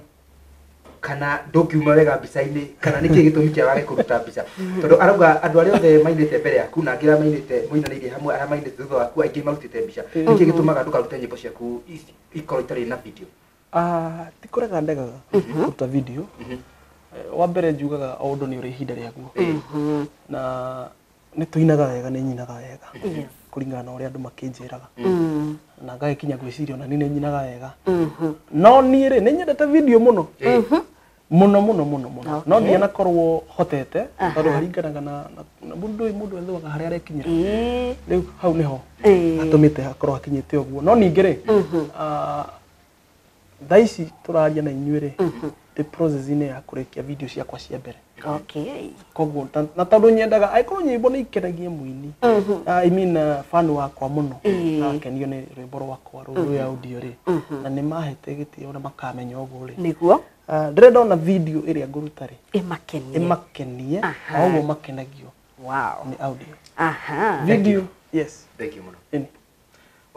kana ndũngiuma wega mbica-inĩ, kana nĩkĩ gĩtũmi kĩa wage kũruta mbica? Tondũ arauga andũ arĩa othe mainĩte mbere yaku na angĩ arĩa mainĩte mũinanĩirie hamwe, arĩa mainĩte thutha waku, aingĩ marutĩte mbica. Nĩkĩ gĩtũmaga ndũkarute nyĩmbo ciaku ikorwo itarĩ na video? Ti kũrega ndegaga kũruta video. Wa mbere njugaga o ũndũ nĩ ũrĩ ihinda rĩaguo. Na nĩ tũinaga wega, nĩ nyinaga wega kũringana na ũrĩa andũ makĩnjĩraga. Na ngagĩkinya gwĩciria ona niĩ nĩ nyinaga wega. No niĩ rĩ, nĩ nyendete video mũno. Mũno mũno mũno mũno. No ndianakorwo hotete tondũ haringanaga na mũndũ ũyũ, mũndũ ethuaga harĩa arekinyĩra. Rĩu hau nĩho atũmĩte hakorwo hakinyĩte ũguo. No ningĩ rĩ, thaa ici tũraria na inyuĩ rĩ, ndĩ process-inĩ ya kũrĩkia video ciakwa cia mbere. Okay. Koguo na tondũ nyendaga angĩkorwo nyĩmbo nĩ ikenagia mũini, I mean fan wakwa mũno, akenio nĩ rwĩmbo rwakwa rũu rwĩ audio rĩ, na nĩ mahete gĩtĩo na makamenya ũguo rĩ. Nĩguo. Ndĩrenda ona video ĩrĩa ngũruta rĩ, ĩmakenie. Ĩmakenie, o ũguo makenagio. Wow. Nĩ audio. Aha. Video. Yes. Thank you mũno.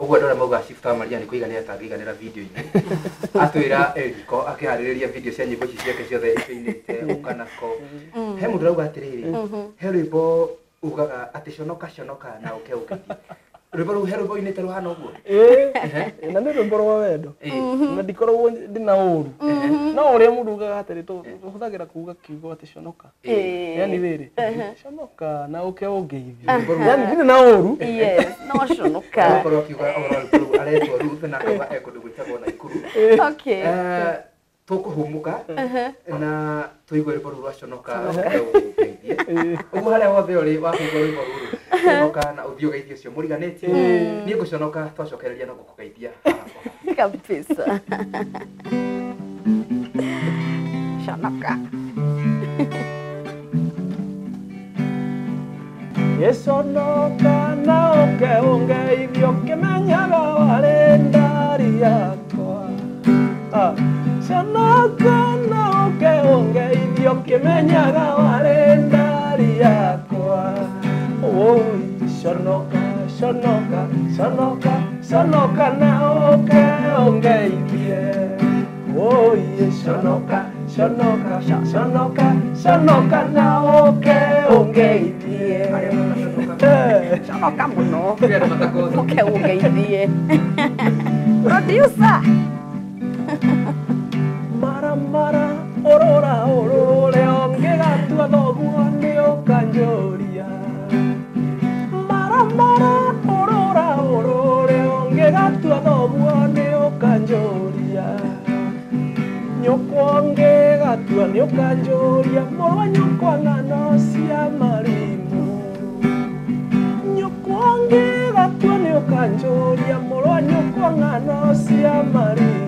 Ũguo andũ arĩa maugaga Shifter Maria nĩ kũiganĩra atangĩiganĩra video-inĩ. Atwĩra eriko akĩharĩrĩria video cia nyĩmbo ici ciake ciothe ĩinĩte ũkanako. He mũndũ ũrauga atĩrĩrĩ, he rwĩmbo ugaga atĩ conoka conoka na ũke ũngeithie. Rwĩmbo rũu, he rwĩmbo ũinĩte rũhana ũguo? Ĩĩ, na nĩ rwĩmbo rwa wendo. Na ndikoragwo ndĩna ũru. No ũrĩa mũndũ ugaga atĩrĩ, tũhũthagĩra kuga kiugo atĩ conoka. Yani rĩrĩ, conoka na ũke ũngeithie. Yani ndirĩ na ũru. Yes, no conoka. Ũkorwo akiuga ũhoro wa rwĩmbo rũu, aretwo Ruth na akauga e kũndũ gwĩtagwo Naikuru. Tũkũhũmũka na tũigue rwĩmbo rũu rwa conoka ũke ũngeithie. Ũguo harĩa hothe ũrĩ wakũigua rwĩmbo rũrũ, conoka na ũthiĩ ũgeithie ũcio mũriganĩtie. Niĩ ngũconoka, twacokereria no ngũkũgeithia haha. Kabisa. Conoka. Gĩconoka na ũke ũngeithie ũkĩmenyaga warĩ ndari yakwa. Conoka na ũke ũngeithie ũkĩmenyaga warĩ ndari yakwa. Woi, conoka, conoka, conoka, conoka na ũke ũngeithie. Woi, conoka, conoka, conoka, conoka na ũke ũngeithie. Conoka mũno. Ũke ũngeithie. Producer. Mara mara orora orore ũngĩgatua thoguo nĩ ũkanjũria. Mara mara orora orore ũngĩgatua thoguo nĩ ũkanjũria. Nyũkwa ũngĩgatua nĩ ũkanjũria, mũrũ wa nyũkwa ng'ano cia marimũ. Nyũkwa ũngĩgatua nĩ ũkanjũria, mũrũ wa nyũkwa ng'ano cia marimũ.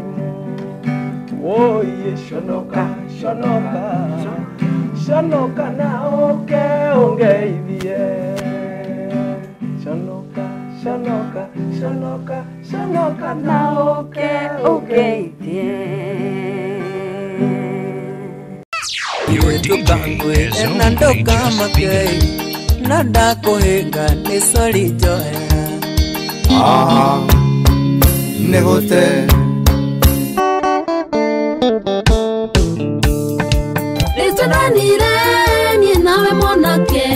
Oye, conoka, conoka, conoka na ũke ũngeithie. Conoka, conoka, conoka, conoka na ũke ũngeithie. Your DJ is na only just ndũkamake beginning. na ndakũhĩnga nĩ sorry njohera. Nĩ gũte. Nĩtwendanire niĩ nawe mwanake,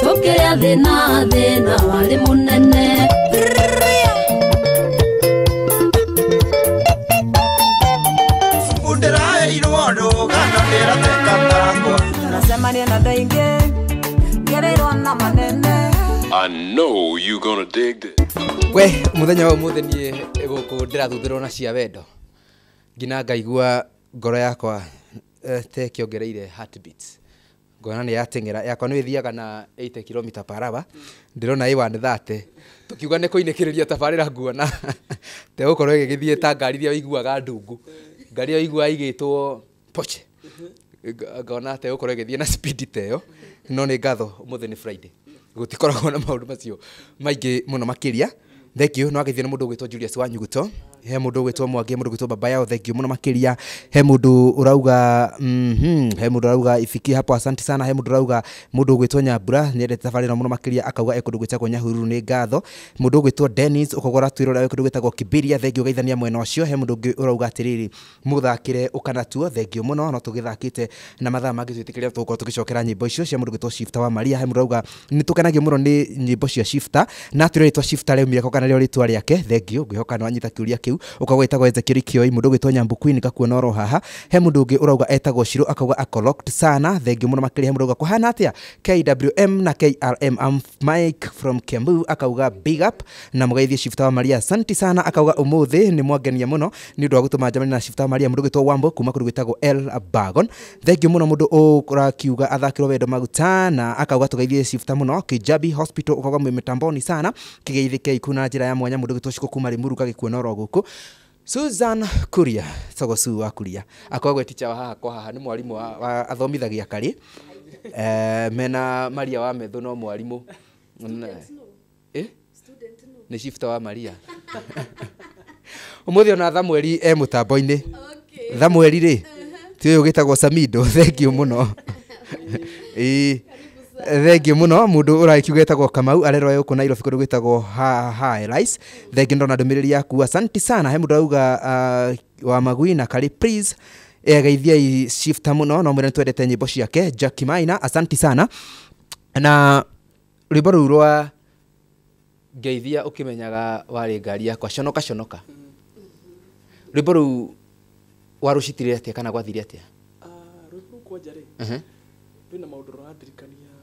tũkĩrĩa thĩ thĩna thĩna warĩ mũnene. Tunacemania na andũ aingĩ ngereirwo na manene. I know you gonna dig this. We muthenya wa umuthi nie guku ndirathuthirwo na cia wendo nginya ngaigua ngoro yakwa te kiongereire heartbeats ngona ni yateng'era yakwa nĩ ĩthiaga na 80 km per hour ndĩrona ĩ 130 tukiuga nĩ kũinĩkĩrĩria tabarĩra nguona te gũkorwo ĩgĩgĩthiĩ ta ngari iria ũiguaga ndungu ngari ĩyo ũiguaga igĩtwo Porsche ngona te gũkorwo ĩgĩthiĩ na speed ta ĩyo no nĩ ngatho ũmũthĩ nĩ Friday gũtikoragwo na maũndũ macio maingĩ mũno makĩria. Thank you. No ageithio nĩ mũndũ ũgwĩtwo Julius Wanyuguto, he mũndũ ũgwĩtwo Mwangi, mũndũ ũgwĩtwo baba yao, thank you mũno makĩria. He mũndũ ũrauga he mũndũ ũrauga ifiki hapo asante sana. He mũndũ ũrauga mũndũ ũgwĩtwo Nyambura nĩendete thabarĩ ĩno mũno makĩria akauga e kũndũ gwĩtagwo Nyahururu nĩ ngatho. Mũndũ ũgwĩtwo Dennis ũkogora twĩrora e kũndũ gwĩtagwo Kibiria, thank you geithania mwena ũcio. He mũndũ ũngĩ ũrauga atĩrĩrĩ mũthakĩre ũkanatuo, thank you mũno no tũgĩthakĩte na mathaa mangĩ twĩtĩkĩria tũgũkorwo tũgĩcokera nyĩmbo icio cia mũndũ ũgwĩtwo Shifter wa Maria. He mũndũ ũrauga nĩ tũkenagio mũno nĩ nyĩmbo cia Shifter na atwĩre rĩtwa Shifter rĩaumire kũ kana rĩo rĩtwa rĩake, thank you ngwĩhoka nĩ wanyita kĩũria kĩu. Ũkauga ĩtagwo Ezekiel Kioi, mũndũ ũgwĩtwo Nyambu Queen ngakuona oro haha. He mũndũ ũngĩ ũrauga etagwo Shiro akauga ako locked sana, thank you mũno makĩria. He mũndũ ũrauga kũhana atĩa KWM na KRM, I'm Mike from Kiambu akauga big up na mũgeithie Shifter wa Maria asante sana. Akauga ũmũthĩ nĩ mwangenia mũno nĩ ũndũ wa gũtũma njemanie na Shifter wa Maria. Mũndũ ũgwĩtwo Wambo kuma kũndũ gwĩtagwo El Bagon, thank you mũno. Mũndũ ũrakiuga athakĩrwo wendo maguta na akauga tũgeithie Shifter mũno. Kijabi Hospital ũkauga mwĩ mĩtamboni sana kĩgeithĩkei kuu na njĩra ya mwanya. Mũndũ ũgwĩtwo Shiko kuma Limuru gagĩkuona oro gũkũ. Susan Kuria Sogosu wa Kuria akoragwo e teacher wa haha kwa haha nĩ mwarimũ wa athomithagia karĩ mena Maria wa Methu no mwarimũ nĩ Shifter wa Maria. Ũmũthĩ ona Thamueli e mũtambo-inĩ. Thamueli rĩ ti ũyũ ũgĩtagwo Samido, thank you mũno. Thank you mũno. Mũndũ ũrakiuga etagwo Kamau arerwo e gũkũ Nairobi kũndũ gwĩtagwo Highlights, thank you ndona ndũmĩrĩri yaku asante sana. He mũndũ arauga wa Magui na Kari please geithiai Shifter mũno no mwĩre nĩtwendete nyĩmbo ciake. Jackie Maina asante sana. Na rwĩmbo rũu rwa ngeithia ũkĩmenyaga warĩ ngari yakwa conoka conoka, rwĩmbo rũu warũcitire atĩa kana gwathire atĩa? Rwĩmbo rũu kwanja rĩ rwĩna maũndũ rũrandirikania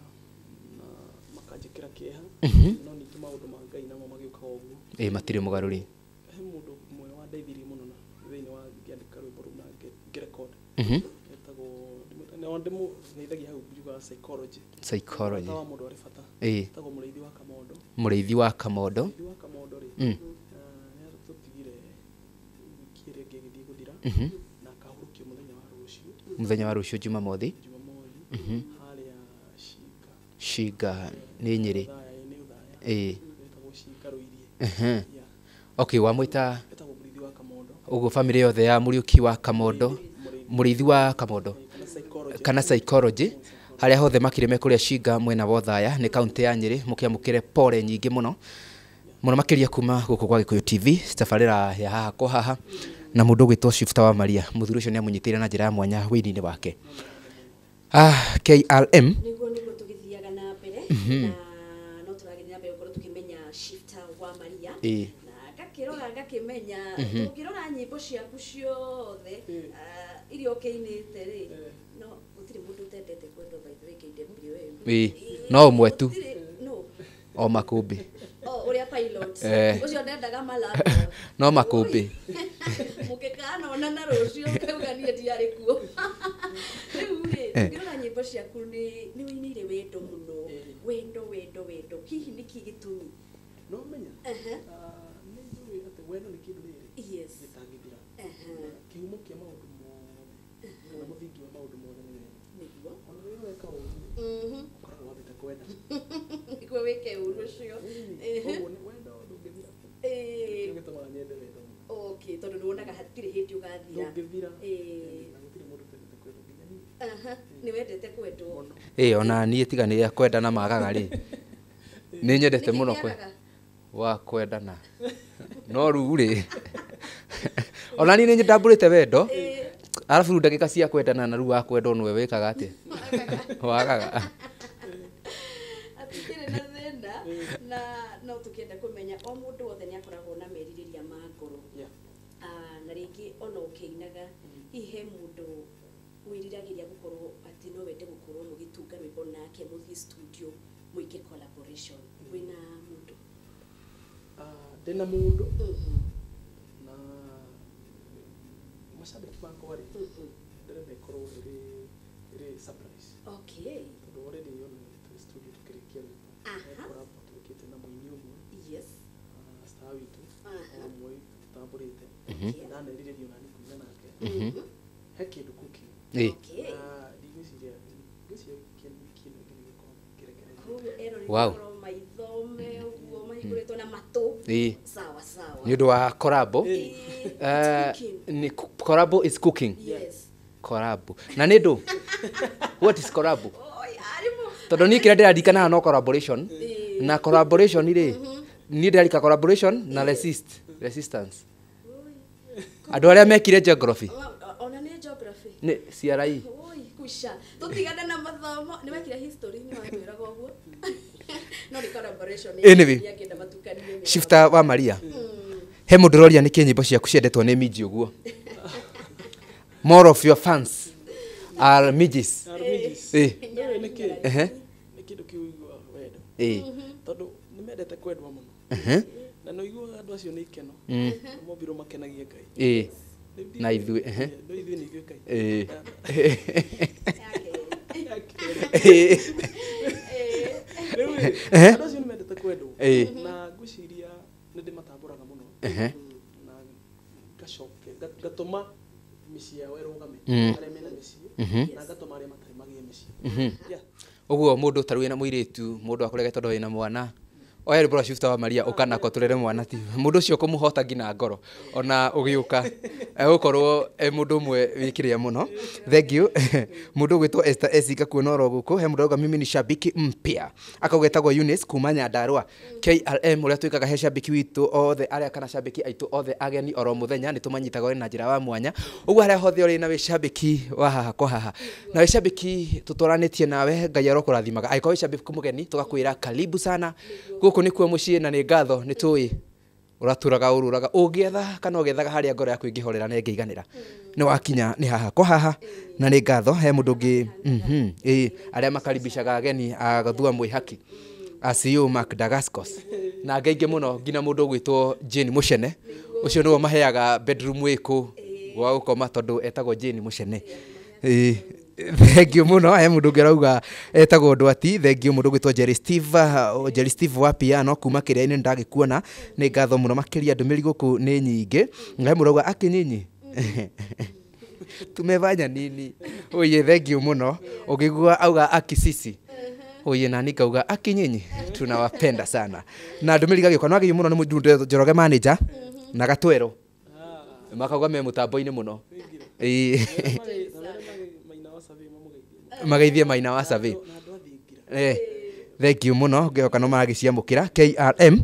na makanjĩkĩra kĩeha no ningĩ maũndũ ma Ngai namo magĩũkaga ũguo. Matirĩ mũgarũri. He mũndũ ũmwe wandeithirie mũno na thĩinĩ wa ngĩandĩka rwĩmbo rũu na ngĩrecord etagwo ndĩmũgeithagia hau njugaga psychology. Psychology. Bata wa mũndũ arĩ bata. Etagwo Mũrĩithi wa Kamondo. Mũrĩithi wa Kamondo. Mũrĩithi wa Kamondo rĩ nĩ atũtigire wiki ĩrĩa ĩngĩ ĩgĩthiĩ gũthira na akahurũkio mũthenya wa rũciũ. Mũthenya wa rũciũ Jumamothi. Jumamothi harĩa Shinga. Shinga nĩ Nyĩrĩ. Nĩ Ũthaya. Etagwo Shinga Rũirie. Okay, wamwĩta etagwo Mũrĩithi wa Kamondo. Ũguo famĩlĩ yothe ya Mũriũki wa Kamondo, Mũrĩithi wa Kamondo kana psychology harĩa hothe makĩrĩ me kũrĩa Shinga mwena wa Othaya nĩ kaunti ya Nyĩrĩ, mũkĩamũkĩre pole nyingĩ mũno mũno makĩria kuma gũkũ gwa Gĩkũyũ TV tabarĩra ya haha kwa haha na mũndũ ũgwĩtwo Shifter wa Maria. Mũthuri ũcio nĩ amũnyitĩire na njĩra ya mwanya wĩini-inĩ wake. KRM nĩguo nĩguo tũgĩthiaga na mbere na no tũragĩthiĩ na mbere gũkorwo tũkĩmenya Shifter wa Maria na ngakĩrora ngakĩmenya ũngĩrora nyĩmbo ciaku ciothe iria ũkĩinĩte rĩ no gũtirĩ mũndũ ũtendete kwendwo by the way KWM. No ũmwe tu o makũmbĩ ũrĩa pilot ũcio ndendaga malabo no makũmbĩ mũngĩkanona na rũciũ ũkauga niĩ ndiarĩ kuo. Rĩu rĩ ũngĩrora nyĩmbo ciaku nĩ ũinĩire wendo mũno, wendo wendo wendo, hihi nĩkĩ gĩtũmi? No menya nĩ njũĩ atĩ wendo nĩ kĩndũ rĩrĩ gĩtangĩthira. Kĩhumo kĩa maũndũ mothe kana mũthingi wa maũndũ mothe nĩ wendo. Nĩguo ona rĩrĩa weka ũru ũkoragwo wambĩte kwenda nĩguo wĩke ũru ũcio. Koguo wendo ndũngĩthira. Nĩkĩo gĩtũmaga nyende wendo mũno. Okay, tondũ nĩ wonaga hatirĩ hĩndĩ ũgathira. Ndũngĩthira. Na gũtirĩ mũndũ ũtendete kwendwo nginya niĩ. Nĩ wendete kwendwo. Ona niĩ tiga nĩ kwendana magaga rĩ nĩ nyendete mũno wa kwendana no rĩu rĩ ona niĩ nĩ ndambũrĩte wendo arabu rĩu ndagĩka cia kwendana na rĩu wa kwendwo nĩwe wĩkaga atĩa? Wagaga. Hatikĩrĩ na thĩna. No tukienda kumenya o mundu wothe ni akoragwo na merirĩria ma ngoro. Na rĩngĩ ona ũkĩinaga hihi he mũndũ wĩriragĩria gũkorwo atĩ no wende gũkorwo mũgĩtunga rwĩmbo nake mũthiĩ studio mwĩke collaboration wĩna mũndũ? Ndĩna mũndũ na mashabiki makwa rĩ ndĩrenda ĩkorwo ĩrĩ surprise. Okay. Tondũ already ona twĩ studio tukĩrĩkia rwĩmbo collab twĩkĩte na mũini ũmwe. Yes. Star witũ ũmwe tũtambũrĩte ndanerirĩria onani kũina nake he kĩndũ cooking. Na ndigwĩciria wiki ĩno ĩngĩ nĩgũkorwo kĩrekererio. Wow. Maitho me ũguo mahingũrĩtwo na matũ. Sawa sawa. Nĩ ũndũ wa collab. Ni collab is cooking. Yes. Collab. Na nĩ ndũ? What is collab? Tondũ niĩ kĩrĩa ndĩrarikana no collaboration. Na collaboration rĩ niĩ ndĩrarika collaboration na resistance. Andũ arĩa mekire geography. Ona nĩ geography. Nĩ CRE. Kusha. Tutigane na mathomo nĩ wekire history nĩ watwĩraga ũguo. No nĩ collaboration. Anyway. Shifter wa Maria. He mũndũ ũroria nĩkĩ nyĩmbo ciaku ciendetwo nĩ minji ũguo. More of your fans are midges. Nĩ kĩndũ kĩu ũiguaga wendo. Tondũ nĩ mendete kwendwo mũno. Na nĩ ũiguaga andũ acio nĩ ikeno. Mombirwo makenagie Ngai. Na ithuĩ. No ithuĩ nĩ ithuĩ Ngai. Rĩu andũ acio nĩ mendete kwendwo. Na ngwĩciria nĩ ndĩmatambũraga mũno. Na ngacoke ngatũma mĩciĩ yao ĩrũgame arĩa mena mĩciĩ na ngatũma arĩa matarĩ magĩe mĩciĩ. Ũguo mũndũ tarĩ wĩna mũirĩtu mũndũ akũrege tondũ wĩna mwana oya rwĩmbo rwa Shifter wa Maria ũkanako tũrere mwana ti mũndũ ũcio kũmũhota nginya ngoro ona ũgĩũka egũkorwo e mũndũ ũmwe wĩkĩrĩa mũno. Thank you. Mũndũ ũgwĩtwo Esther Esika kuona oro gũkũ he mũndũ auga mimi ni shabiki mpya akauga etagwo Eunice kuma Nyandarua KRM ũrĩa twĩkaga he shabiki witũ othe arĩa kana shabiki aitũ othe ageni oro mũthenya nĩ tũmanyitaga na njĩra wa mwanya ũguo harĩa hothe ũrĩ na wĩ shabiki wa haha kwa haha na wĩ shabiki tũtwaranĩtie nawe Ngai arokũrathimaga angĩkorwo wĩ shabiki mũgeni tũgakwĩra karibu sana gũkũ nĩkuo mũciĩ na nĩ ngatho nĩ tũĩ ũratũraga ũrũraga ũngĩetha kana ũgethaga harĩa ngoro yaku ĩngĩhorera na ĩngĩiganĩra nĩ wakinya nĩ haha kwa haha na nĩ ngatho he mũndũ ũngĩ arĩa makaribishaga ageni agathua mwĩhaki ACU Mark Dagascos na angĩ aingĩ mũno nginya mũndũ ũgwĩtwo Jane Mũcene ũcio nĩwe maheaga bedroom wĩkũ gwa gũkoma tondũ etagwo Jane Mũcene. Thank you mũno. He mũndũ ũngĩ arauga etagwo Ndwati. Thank you mũndũ ũgwĩtwo Jerry Steve wa piano kuma kĩrĩa-inĩ ndagĩkuona nĩ ngatho mũno makĩria ndũmĩrĩri gũkũ nĩ nyingĩ. He mũndũ auga akinyinyi tumefanya nini oye. Thank you mũno ũngĩigua auga akisisi oye na nikauga akinyinyi tunawapenda sana na ndũmĩrĩri gagĩũka no agĩu mũno nĩ mũndũ Njoroge manager na Gatwero makauga me mũtambo-inĩ mũno. Magaithie maina wa survey. Thank you mũno ngĩhoka no maragĩciamũkĩra KRM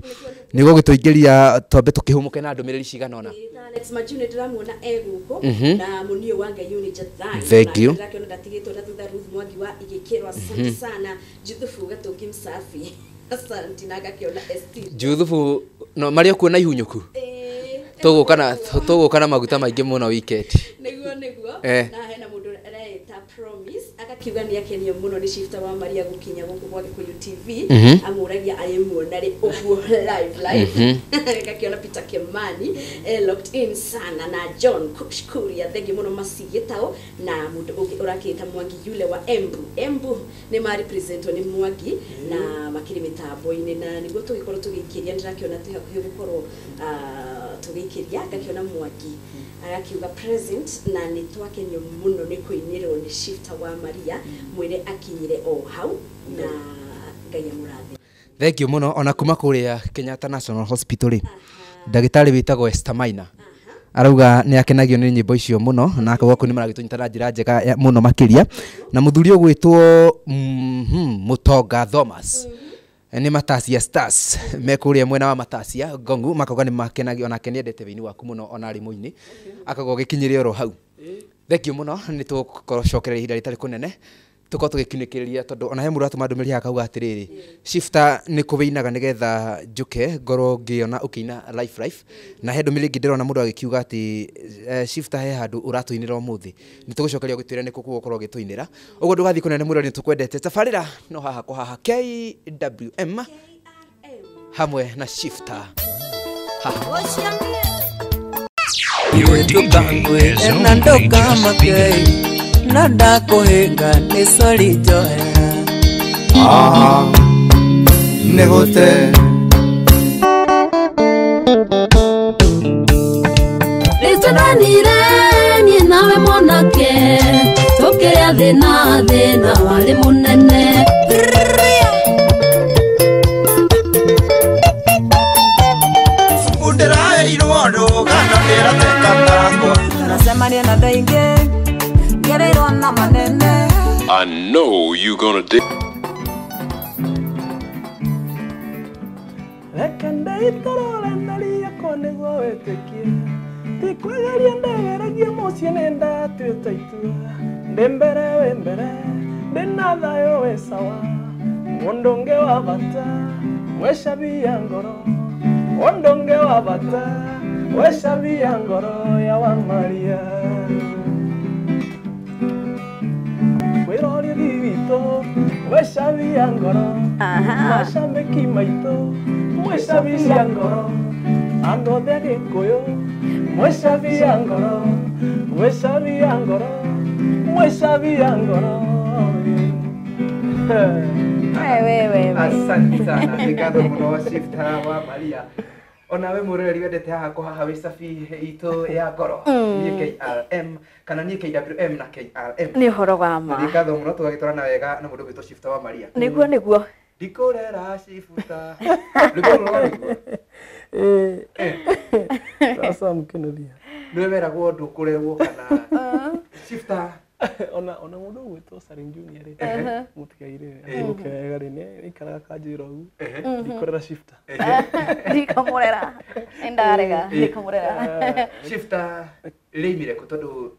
nĩguo gũtũingĩria twambe tũkĩhũmũke na ndũmĩrĩri cigana ũna. Alex Majune ndĩramuona e gũkũ na mũnio wa Ngai nĩ Jathai. Thank you. Ndĩrakĩona ndatigĩtwo na thutha Ruth Mwangi wa igĩkĩrwo asante sana Juthufu Gatũki Msafi asante na ngakĩona ST Juthufu no marĩa kuona ihunyũku tũgũka na maguta maingĩ mũno weekend nĩguo na hena mũndũ areita Promise akakiuga nĩ akenio mũno nĩ Shifter wa Maria gũkinya gũkũ gwa Gĩkũyũ TV amũragia arĩmuona rĩ ũguo live ngakiona Peter Kimani locked in sana na John Kushkuria thengi mũno Masigitao na mũndũ ũngĩ ũrakĩta Mwangi yule wa Embu nĩ ma representwo nĩ Mwangi na makĩrĩ mĩtambo-inĩ na nĩguo tũgĩkorwo tũgĩikĩria ndĩrakĩona twĩ hakuhĩ gũkorwo tũgĩikĩria ngakiona Mwangi agakiuga present na nĩ twakenio mũno nĩ kũinĩrwo nĩ Shifter wa Maria mwĩre akinyire o hau na Ngai amũrathime. Thank you mũno ona kuma kũrĩa Kenyatta National Hospital rĩ ndagĩtarĩ wĩtagwo Esther Maina arauga nĩ akenagio nĩ nyĩmbo icio mũno na akauga kũu nĩ maragĩtũnyita na njĩra njega mũno makĩria na mũthuri ũgwĩtwo Mũtonga Thomas nĩ Matasia Stars me kũrĩa mwena wa Matasia Ngongu makauga nĩ makenagio onake nĩ endete wĩini waku mũno ona arĩ mũini akauga ũgĩkinyĩre oro hau. Thank you mũno nĩ tũgũcokereria ihinda rĩtarĩ kũnene Tukorwo tũgĩkunĩkĩrĩria tondũ ona he mũndũ atũma ndũmĩrĩri akauga atĩrĩrĩ, Shifter nĩ kũwĩinaga nĩgetha njũke ngorwo ngĩona ũkĩina life life. Na he ndũmĩrĩri ĩngĩ ndĩrona mũndũ agĩkiuga atĩ Shifter he handũ ũratũinĩra ũmũthĩ, nĩ tũgũcokeria gũtwĩra nĩ kũ ũgũkorwo ũgĩtũinĩra. Ũguo ndũgathiĩ kũnene mũno, nĩ tũkwendete. Tabarĩra no haha kwa haha KWM hamwe na Shifter haha. Your DJ is only just beginning. Na ndakuhinga nĩ sorry njohera. Nĩ gũte Nĩtwendanire niĩ nawe mwanake, tũkĩrĩa thĩna thĩna warĩ mũnene. Ndĩraheirwo rũgano ndĩrateka takwa. Tunacemania na andũ aingĩ ngereirwo na manene. I know you gonna dig. Reke ndeitorore ndari yakwa nĩguo wĩtĩkie, ti kwĩgeria ndegeragia mũciĩ nĩ ndatuĩte itua. Ndĩ mbere wĩ mbere, ndĩ na thayũ wĩ sawa, mũndũ ũngĩ wa bata wecabia ngoro, mũndũ ũngĩ wa bata wecabia ngoro ya wa Maria. Wĩrorie thiĩ witũ wecabia ngoro, macambĩki maitũ mwecabia ngoro, andũ othe a Gĩkũyũ mwecabia ngoro, mwecabia ngoro, mwecabia ngoro. Wewe. Asante sana, nĩ ngatho mũno Shifter wa Maria. Ona we mũroreri wendete haha kwa haha wĩ cabi itũ ya ngoro, niĩ KRM kana niĩ KWM na KRM. Nĩ ũhoro wa ma. Nĩ ngatho mũno tũgagĩtwarana wega na mũndũ ũgwĩtwo Shifter wa Maria. Nĩguo nĩguo. Ndikũrera Shifter. Rwĩmbo rũrũ warũigua? Sasa mkĩnũthia. Nĩwe weragwo ndũkũrerwo kana Shifter. Ona mũndũ ũgwĩtwo Salim Junior rĩ, mũtigairĩ ahurũke wega rĩ, nĩ aikaraga kanjĩra ũguo, ndikũrera Shifter. Ndikamũrera. Nĩndarega, ndikamũrera. Shifter rĩimire kũ tondũ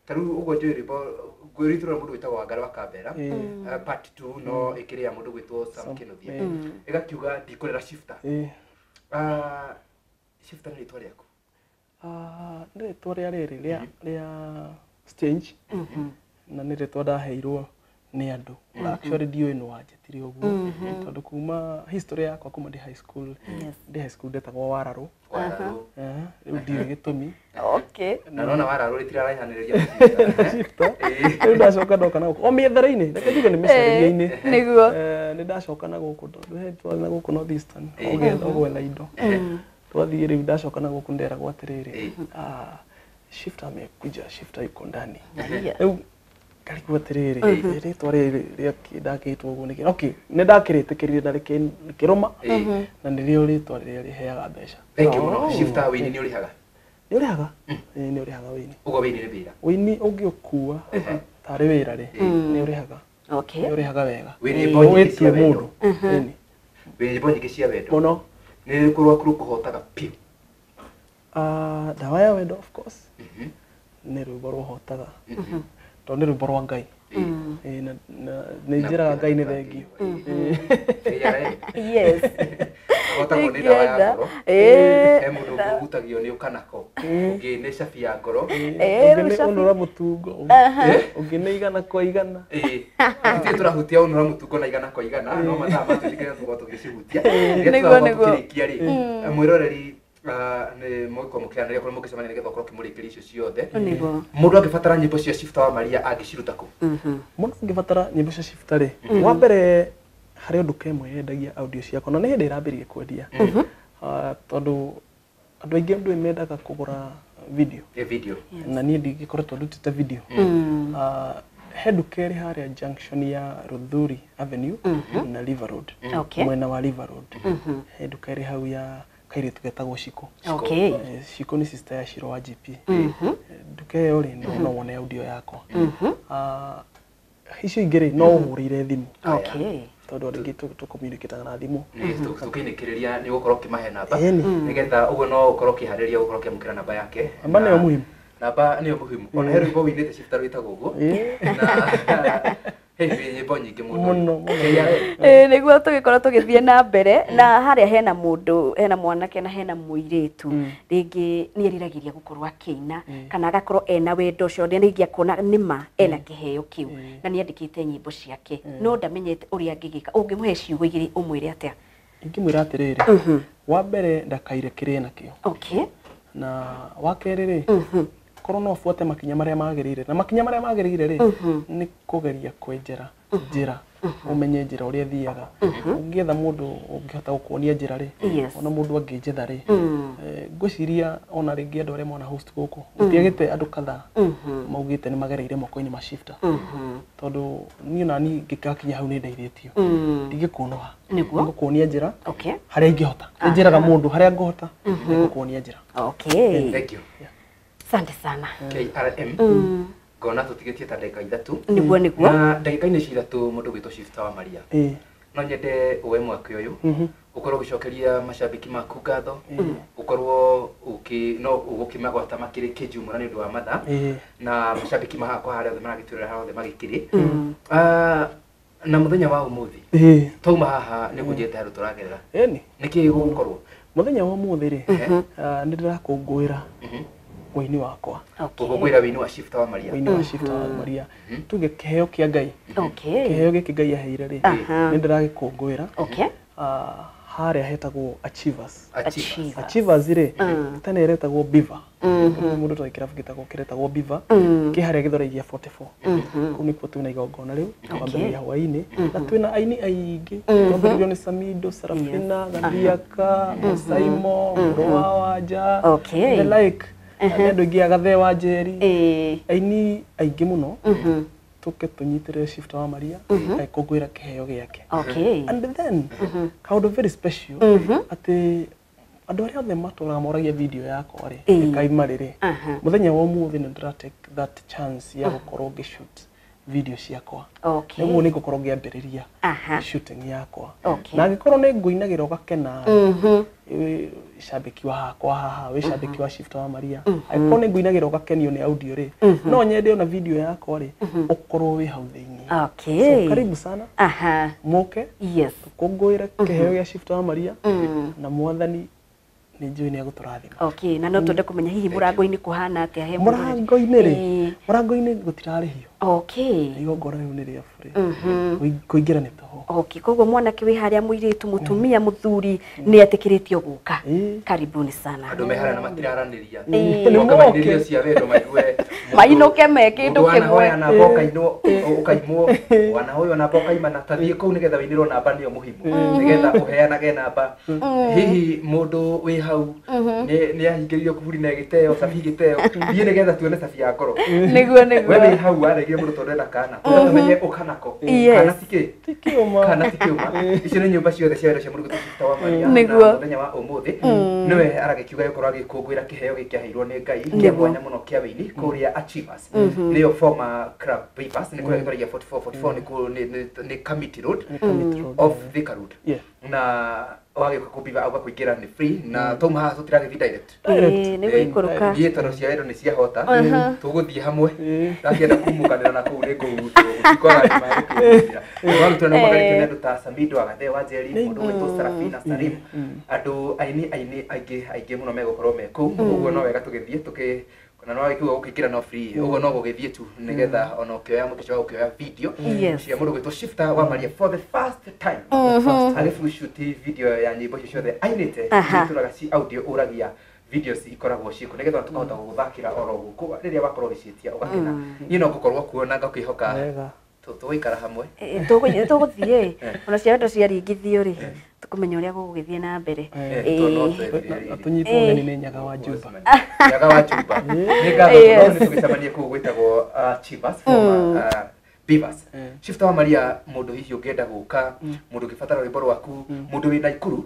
ta rĩu ũguo njũĩ rwĩmbo ngwĩrĩtwo mũndũ wĩtagwo Wangari wa Kambera part 2 no ĩkĩrĩ ya mũndũ gwĩtwo Sam Kĩnuthia ĩgakiuga ndikũrera Shifter. Shifter nĩ rĩtwa rĩaku? Nĩ rĩtwa rĩa rĩrĩ rĩa stage na nĩ rĩtwa ndaheirwo nĩ andũ. Actually ndiũĩ nĩ wanjĩtire ũguo tondũ kuma history yakwa kuma ndĩ high school, ndĩ high school ndetagwo Wararũ. Rĩu ndiũĩ gĩtũmi. Okay. Na nona Wararũ rĩtiraraihanĩrĩria na Shifter. Rĩu ndacoka ndoka na gũkũ o mĩethere-inĩ, reke njuge nĩ mĩcereria-inĩ. Nĩguo. Nĩ ndacoka na gũkũ tondũ he twarĩ na gũkũ North Eastern ũgetha indo. Twathiĩ rĩu ndacoka na gũkũ nderagwo atĩrĩrĩ, Shifter amekuja, Shifter yuko ndani. Rĩu ngarigwo atĩrĩrĩ, rĩtwa rĩrĩ ndakĩtwo ũguo nĩkĩ? Okay, nĩ ndakĩrĩtĩkĩrire na rĩkĩrũma na nĩrĩo rĩtwa rĩrĩa rĩheaga mbeca. Thank you mũno. Shifter wĩini nĩ ũrĩhaga? Nĩ ũrĩhaga? Ĩĩ nĩ ũrĩhaga wĩini. Ũguo wĩini nĩ wĩra? Wĩini ũngĩũkua tarĩ wĩra rĩ, nĩ ũrĩhaga. Okay. Nĩ ũrĩhaga wega. Wĩ nyĩmbo nyingĩ cia wendo. Ĩni. Wĩ nyĩmbo nyingĩ cia wendo. Mũno. Nĩ rĩrĩkũ rwaku rũkũhotaga piũ? Ndawa ya wendo of course. Nĩ rwĩmbo rũhotaga. Tondũ nĩ rwĩmbo rwa Ngai. Nĩ njĩraga Ngai nĩ thengio. Yes. Hotagwo nĩ ndawa ya ngoro. He mũndũ ũngĩ ũhutagio nĩ ũkanako, ũngĩ nĩ cabi ya ngoro, ũngĩ nĩ ũnũra mũtungo, ũngĩ nĩ igana kwa igana. Ithuĩ tũrahutia ũnũra mũtungo na igana kwa igana, no mathaa matũrikania tũkorwo tũgĩcihutia. Nĩguo nĩguo. Tũkĩrĩkia rĩ, mwĩroreri nĩ mũgĩkorwo mũkĩaranĩria kũrĩa mũngĩcemania nĩgetha ũkorwo ũkĩmũrĩkĩria icio ciothe. Nĩguo. Mũndũ angĩbatara nyĩmbo cia Shifter wa Maria angĩciruta kũ? Mũndũ angĩbatara nyĩmbo cia Shifter rĩ, wa mbere harĩ nduka ĩmwe yendagia audio ciakwa na nĩ hĩndĩ ĩrambĩrĩria kwendia, tondũ andũ aingĩ ndũĩ mendaga kũgũra video. Video. Na niĩ ndingĩkoretwo ndutĩte video. He nduka ĩrĩ harĩa junction ya Ruthuri Avenue na River Road. Mwena wa River Road. He nduka ĩrĩ hau ya kairĩtu getagwo Shiko. Shiko nĩ sister ya Shiro wa GP. Nduka ĩyo rĩ no wone audio yakwa. Icio ingĩ rĩ no ũhũrĩre thimũ. Tondũ rĩngĩ tũcommunicataga na thimũ. Tũkĩinĩkĩrĩria nĩ ũgũkorwo ũkĩmahe namba nĩgetha ũguo no ũkorwo ũkĩharĩria gũkorwo ũkĩamũkĩra namba yake. Namba nĩyo muhimu. Namba nĩyo muhimu. Ona he rwĩmbo wĩinĩte Shifter rwĩtagwo ũguo. Na he nyĩmbo nyingĩ mũno. Nĩguo tũgĩkorwo tũgĩthiĩ na mbere na harĩa hena mũndũ hena mwanake na hena mũirĩtu rĩngĩ nĩ eriragĩria gũkorwo akĩina kana agakorwo ena wendo ũcio rĩngĩ akona nĩma ena kĩheo kĩu na nĩ andĩkĩte nyĩmbo ciake no ndamenyete ũrĩa angĩgĩka. Ũngĩmũhe ciugo igĩrĩ ũmwĩre atĩa? Ingĩmwĩra atĩrĩrĩ, wa mbere ndakaire kĩrĩa enakĩo. Okay. Na wa kerĩ rĩ, korwo no ũbuate makinya marĩa magĩrĩire, na makinya marĩa magĩrĩire rĩ nĩ kũgeria kwenjera njĩra, ũmenye njĩra ũrĩa ĩthiaga. Ũngĩetha mũndũ ũngĩhota gũkuonia njĩra rĩ, ona mũndũ angĩnjetha rĩ, ngwĩciria ona rĩngĩ andũ arĩa mona host gũkũ gũtiagĩte andũ kadhaa maugĩte nĩ magereire moko-inĩ ma Shifter, tondũ niĩ ona niĩ ngĩgakinya hau nĩ ndeithĩtio, ndingĩkũnoha, nĩngũkuonia njĩra harĩa ingĩhota. Nĩnjĩraga mũndũ harĩa ngũhota nĩngũkuonia njĩra. Okay. Thank you. Asante sana. KRM. Ngona tũtigĩtie ta ndagĩka ithatũ. Nĩguo nĩguo. Na ndagĩka-inĩ ici ithatũ mũndũ gwĩtwo Shifter wa Maria. No nyende ũwe mwaka ũyũ ũkorwo ũgĩcokeria macambĩki maku ngatho, ũkorwo ũkĩ no ũgũkĩmagwata makĩrĩ kĩnjumũra nĩ ũndũ wa mathaa na macambĩki mahakwa harĩa othe maragĩtwĩrora harĩa othe magĩkĩrĩ. Na mũthenya wa ũmũthĩ twauma haha nĩ ngũnjĩte handũ tũragerera. Nĩkĩ gũgũkorwo? Mũthenya wa ũmũthĩ rĩ, nĩ ndĩrakũngũĩra wĩini wakwa. Gũkũngũĩra wĩini wa Shifter wa Maria. Wĩini wa Shifter wa Maria. Tuge kĩheo kĩa Ngai. Kĩheo gĩkĩ Ngai aheire rĩ, nĩ ndĩragĩkũngũĩra. Harĩa hetagwo Achievers. Achievers rĩ, tene ĩretagwo Beaver. Mũndũ twa kĩrabu gĩtagwo kĩretagwo Beaver, kĩ harĩa Gĩthũrai 44. Kũu nĩkuo twĩna igongona rĩu, kwambĩrĩria hwaĩ-inĩ, na twĩna aini aingĩ. Twambĩrĩirio nĩ Samido, Sarafina, Gathiaka, Musaimo, Mũrũ wa Wanja, the like. Andũ aingĩ a Gathee wa Njeri, aini aingĩ mũno. Tũke tũnyitĩrĩre Shifter wa Maria agĩkũngũĩra kĩheo gĩake. And then kaũndũ very special atĩ andũ arĩa othe matũraga moragia video yakwa rĩ, ĩkaima rĩrĩ, mũthenya wa ũmũthĩ nĩ ndĩra take that chance ya gũkorwo ngĩ shoot video ciakwa. Nĩguo nĩ ngũkorwo ngĩambĩrĩria shooting yakwa. Na angĩkorwo nĩ ngũinagĩra ũgakena, wĩ cambĩki wa hakwa haha, wĩ cambĩki wa Shifter wa Maria, angĩkorwo nĩ ngũinagĩra ũgakenio nĩ audio rĩ, no nyende ona video yakwa rĩ ũkorwo wĩ hau thĩinĩ. So karibu sana. Mũke tũkũngũĩre kĩheo gĩa Shifter wa Maria na Mwathani nĩ njũĩ nĩ egũtũrathima. Na no twende kũmenya hihi mũrango-inĩ kũhana atĩa? He mũrango-inĩ rĩ, mũrango-inĩ gũtirarĩhio. Igongona rĩu nĩ rĩa bure, kũingĩra nĩ tũhũ. Koguo mwanake wĩ harĩa, mũirĩtu, mũtumia, mũthuri nĩ etĩkĩrĩtio gũka. Karibuni sana. Andũ me harĩa na matiraranĩria. Moke mainĩrio cia wendo maigue mainũke me kĩndũ kĩmwe. Namba ũkainwo ũkaimwo, wanahoywo namba ũkaimana, ta thiĩ kũu nĩgetha wĩinĩrwo namba nĩyo mũhimu, nĩgetha ũheanage namba. Hihi mũndũ wĩ hau nĩ ahingĩrĩirio kuburi na gĩteo, cabi gĩteo, thiĩ nĩgetha tuone cabi ya ngoro. Nĩguo nĩguo. We wĩ hau waregire mũndũ tondũ ena kana, tũmenye ũkanako. Kana ti kĩ? Kana ti kĩũma. Icio nĩ nyũmba ciothe cia wendo cia mũndũ Shifter wa Maria. Na mũthenya wa ũmũthĩ nĩwe aragĩkiuga gũkorwo agĩkũngũĩra kĩheo gĩkĩ aheirwo nĩ Ngai kĩa mwanya mũno kĩa wĩini kũrĩa Achievers. Nĩyo former club Beavers, nĩ kũrĩa Gĩthũrai 44 44 nĩ Committee Road off Thika Road. Na wagĩũka kũ Beaver auga kũingĩra nĩ free na twauma haha tũtiragĩthiĩ direct. Nĩ gũikũrũka. Niĩ tondũ cia wendo nĩ ciahota, tũgũthiĩ hamwe. Ndakĩenda kumũkanĩra na kũu nĩ ngũhurutwo, gũtikwaga andũ magũkĩhurutĩra. Warutwo nĩ magarĩtio nĩ andũ ta Samido, Agathee wa Njeri, mũndũ gwĩtwo Sarafina Salim, andũ aini aingĩ aingĩ mũno megũkorwo me kũu. Ũguo no wega tũgĩthiĩ tũkĩ na no wagĩkiuga gũkĩingĩra no free, ũguo no gũgĩthiĩ tu nĩgetha ona ũkĩoya mũkica wa gũkĩoya video cia mũndũ gwĩtwo Shifter wa Maria for the first time agĩbu shoot video ya nyĩmbo icio ciothe ainĩte itũraga ci audio ũragia videos ikoragwo ciĩkuo nĩgetha tũkahota gũgũthakĩra oro gũkũ rĩrĩa wakorwo ũgĩciĩtia ũgakena. Niĩ no ngũkorwo kuo na ngakĩhoka tũgũikara hamwe. Tũgũthiĩ ona cia wendo ciaringithio rĩ, tũkũmenya ũrĩa gũgũgĩthiĩ na mbere. Tũnyitwo ũgeni nĩ Nyaga wa Juba. Nyaga wa Juba. Nĩ ngatho mũno nĩ tũgĩcemania kũu gwĩtagwo Achievers former Beavers. Shifter wa Maria, mũndũ hihi ũngĩenda gũka, mũndũ ũngĩbatara rwĩmbo rwaku, mũndũ wĩ Naikuru,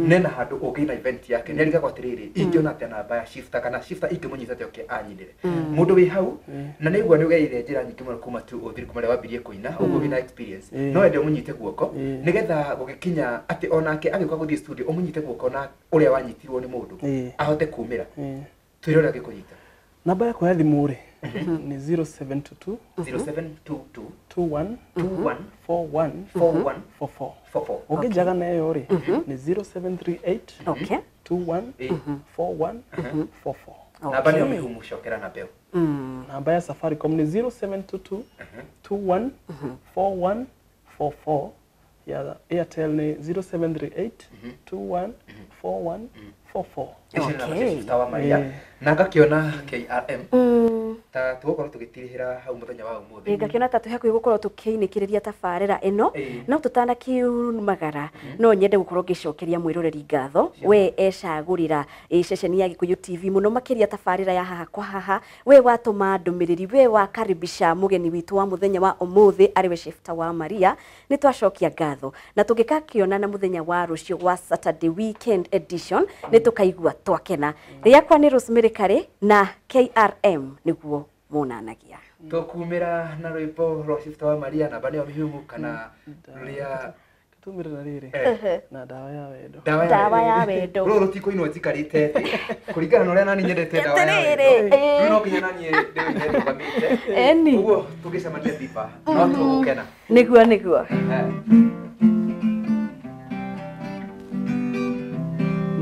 nena handũ ũngĩina event yake, nĩ arigagwo atĩrĩrĩ, ingĩona atĩa namba ya Shifter kana Shifter ingĩmũnyita atĩa oke anyinĩre. Mũndũ wĩ hau, na nĩ igua nĩ ũgereire njĩra nyingĩ mũno kuma tu ũthiri kuma rĩrĩa wambirie kũina, ũguo wĩna experience. No ende ũmũnyite guoko, nĩgetha gũgĩkinya atĩ onake agĩũka gũthiĩ studio, ũmũnyite guoko na ũrĩa wanyitirwo nĩ mũndũ, ahote kumĩra. Twĩre ũrĩa angĩkũnyita. Namba yakwa ya thimũ rĩ nĩ 0722 0722 21 21 41 41 44. 44. Ũngĩnjaga na ĩyo rĩ nĩ 0738 Okay. 21 41 44. Namba nĩyo mĩhumu cokera namba ĩyo. Namba ya Safaricom nĩ 0722 21 41 44. Ya Airtel nĩ 0738 21 41 44. Icio nĩ namba cia Shifter wa Maria na ngakĩona KRM ta tũgũkorwo tũgĩtirihĩra hau mũthenya wa ũmũthĩ. Ngakiona ta twĩ hakuhĩ gũkorwo tũkĩinĩkĩrĩria tabarĩra ĩno no tũtanakiumagara no nyende gũkorwo ngĩcokeria mwĩroreri ngatho we ecagũrĩra ceceni ya Gĩkũyũ TV mũno makĩria tabarĩra ya haha kwa haha, we watũma ndũmĩrĩri, we wakaribisha mũgeni witũ wa mũthenya wa ũmũthĩ arĩ we Shifter wa Maria, nĩ twacokia ngatho na tũngĩgakĩonana mũthenya wa rũciũ wa Saturday weekend edition nĩ tũkaigua twakena. Rĩakwa nĩ Rosemary Kari na KRM nĩguo monanagia. Tũkumĩra na rwĩmbo rwa Shifter wa Maria namba nĩyo mĩhumu kana rũrĩa Tumĩre na rĩrĩ na dawa ya wendo. Dawa ya wendo. Rũrũ rũtikũinwo njikarĩte thĩ kũringana na ũrĩa nani nyendete dawa ya wendo. Rĩu no nginya naniĩ ndĩũine ndũgamĩte. Eni. Ũguo tũngĩcemania Thiba no tũgũkena. Nĩguo nĩguo.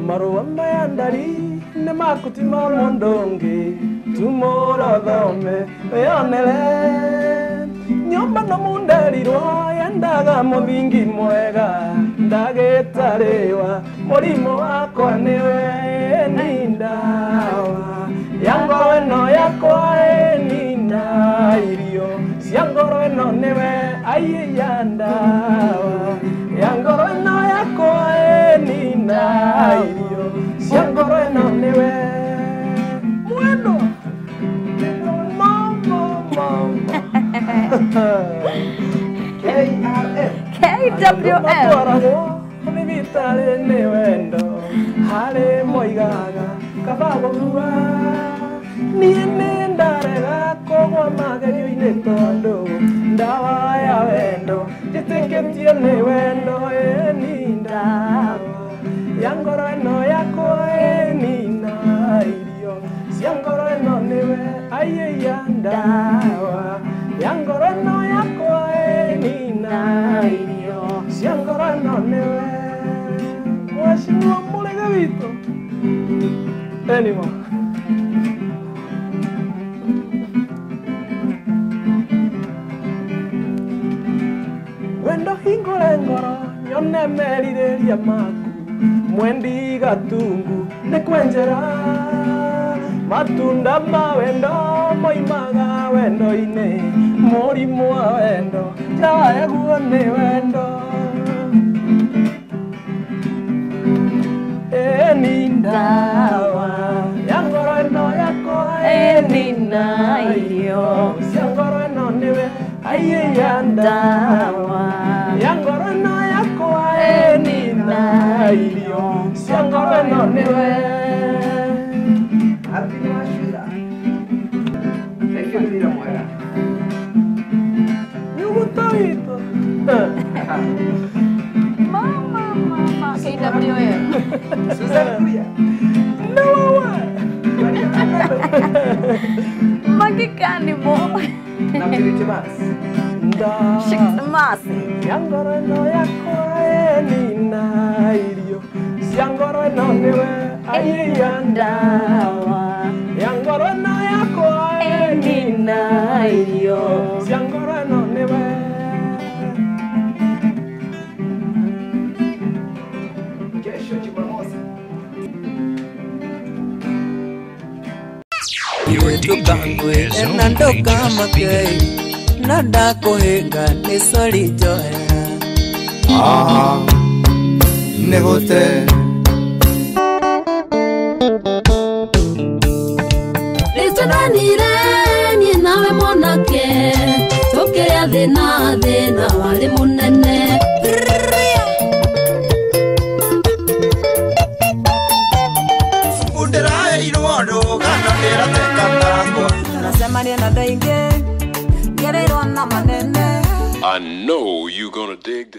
Marũa maya ndari nĩ makuti ma mũndũ ũngĩ tumũrothome wĩonere nyũmba no munderirwo yendaga mũthingi mwega ndagĩtarĩwa mũrimũ wakwa nĩwe ni ndawa ya ngoro ĩno yakwa ni irio cia ngoro ĩno nĩwe aiya ndawa ya ngoro ĩno yakwa ni irio cia ngoro ĩno nĩwe mwendo mama mama KRM KWM matwaragwo thibitarĩ nĩ wendo harĩ moigaga kaba gũkua niĩ nĩ ndarega kũgwa magerio-inĩ tondũ ndawa ya wendo njĩtĩkĩtie nĩ wendo ĩni ndawa ya ngoro ĩno yakwa ĩni na irio cia ngoro ĩno nĩwe aiya ndawa ya ngoro ĩno yakwa ĩni na irio cia ngoro ĩno nĩwe mheshimiwa Mũrĩge witũ anymore. Wendo hingũre ngoro nyone merirĩria maku mwendi gatungu nĩ kwenjera matunda ma wendo moimaga wendo-inĩ mũrimũ wa wendo ndawa yaguo nĩ wendo ĩni ndawa ya ngoro ĩno yakwa ĩni na irio cia ngoro ĩno nĩwe aiya ndawa ya ngoro ĩno yakwa ĩni na irio cia ngoro ĩno nĩwe. Happy Washira. Thank you Thira mwega. Nyuguta witũ. Mama mama KWM. Susan Kuria. No wewe. Magikani mo. Na Purity Max. Mas. Cia ngoro ĩno yakwa ĩni na irio cia ngoro ĩno nĩwe aiya ndawa ya ngoro ĩno yakwa ĩni na irio cia ngoro ĩno nĩwe. Kesho Jumamosi. Your DJ is only just beginning. Na ndakũhĩnga nĩ sorry njohera. Nĩ gũte Nĩtwendanire niĩ nawe mwanake tũkĩrĩa thĩna thĩna warĩ mũnene. Ndĩraheirwo rũgano ndĩrateka takwa Tunacemania na andũ aingĩ ngereirwo na manene. I know you gonna dig this.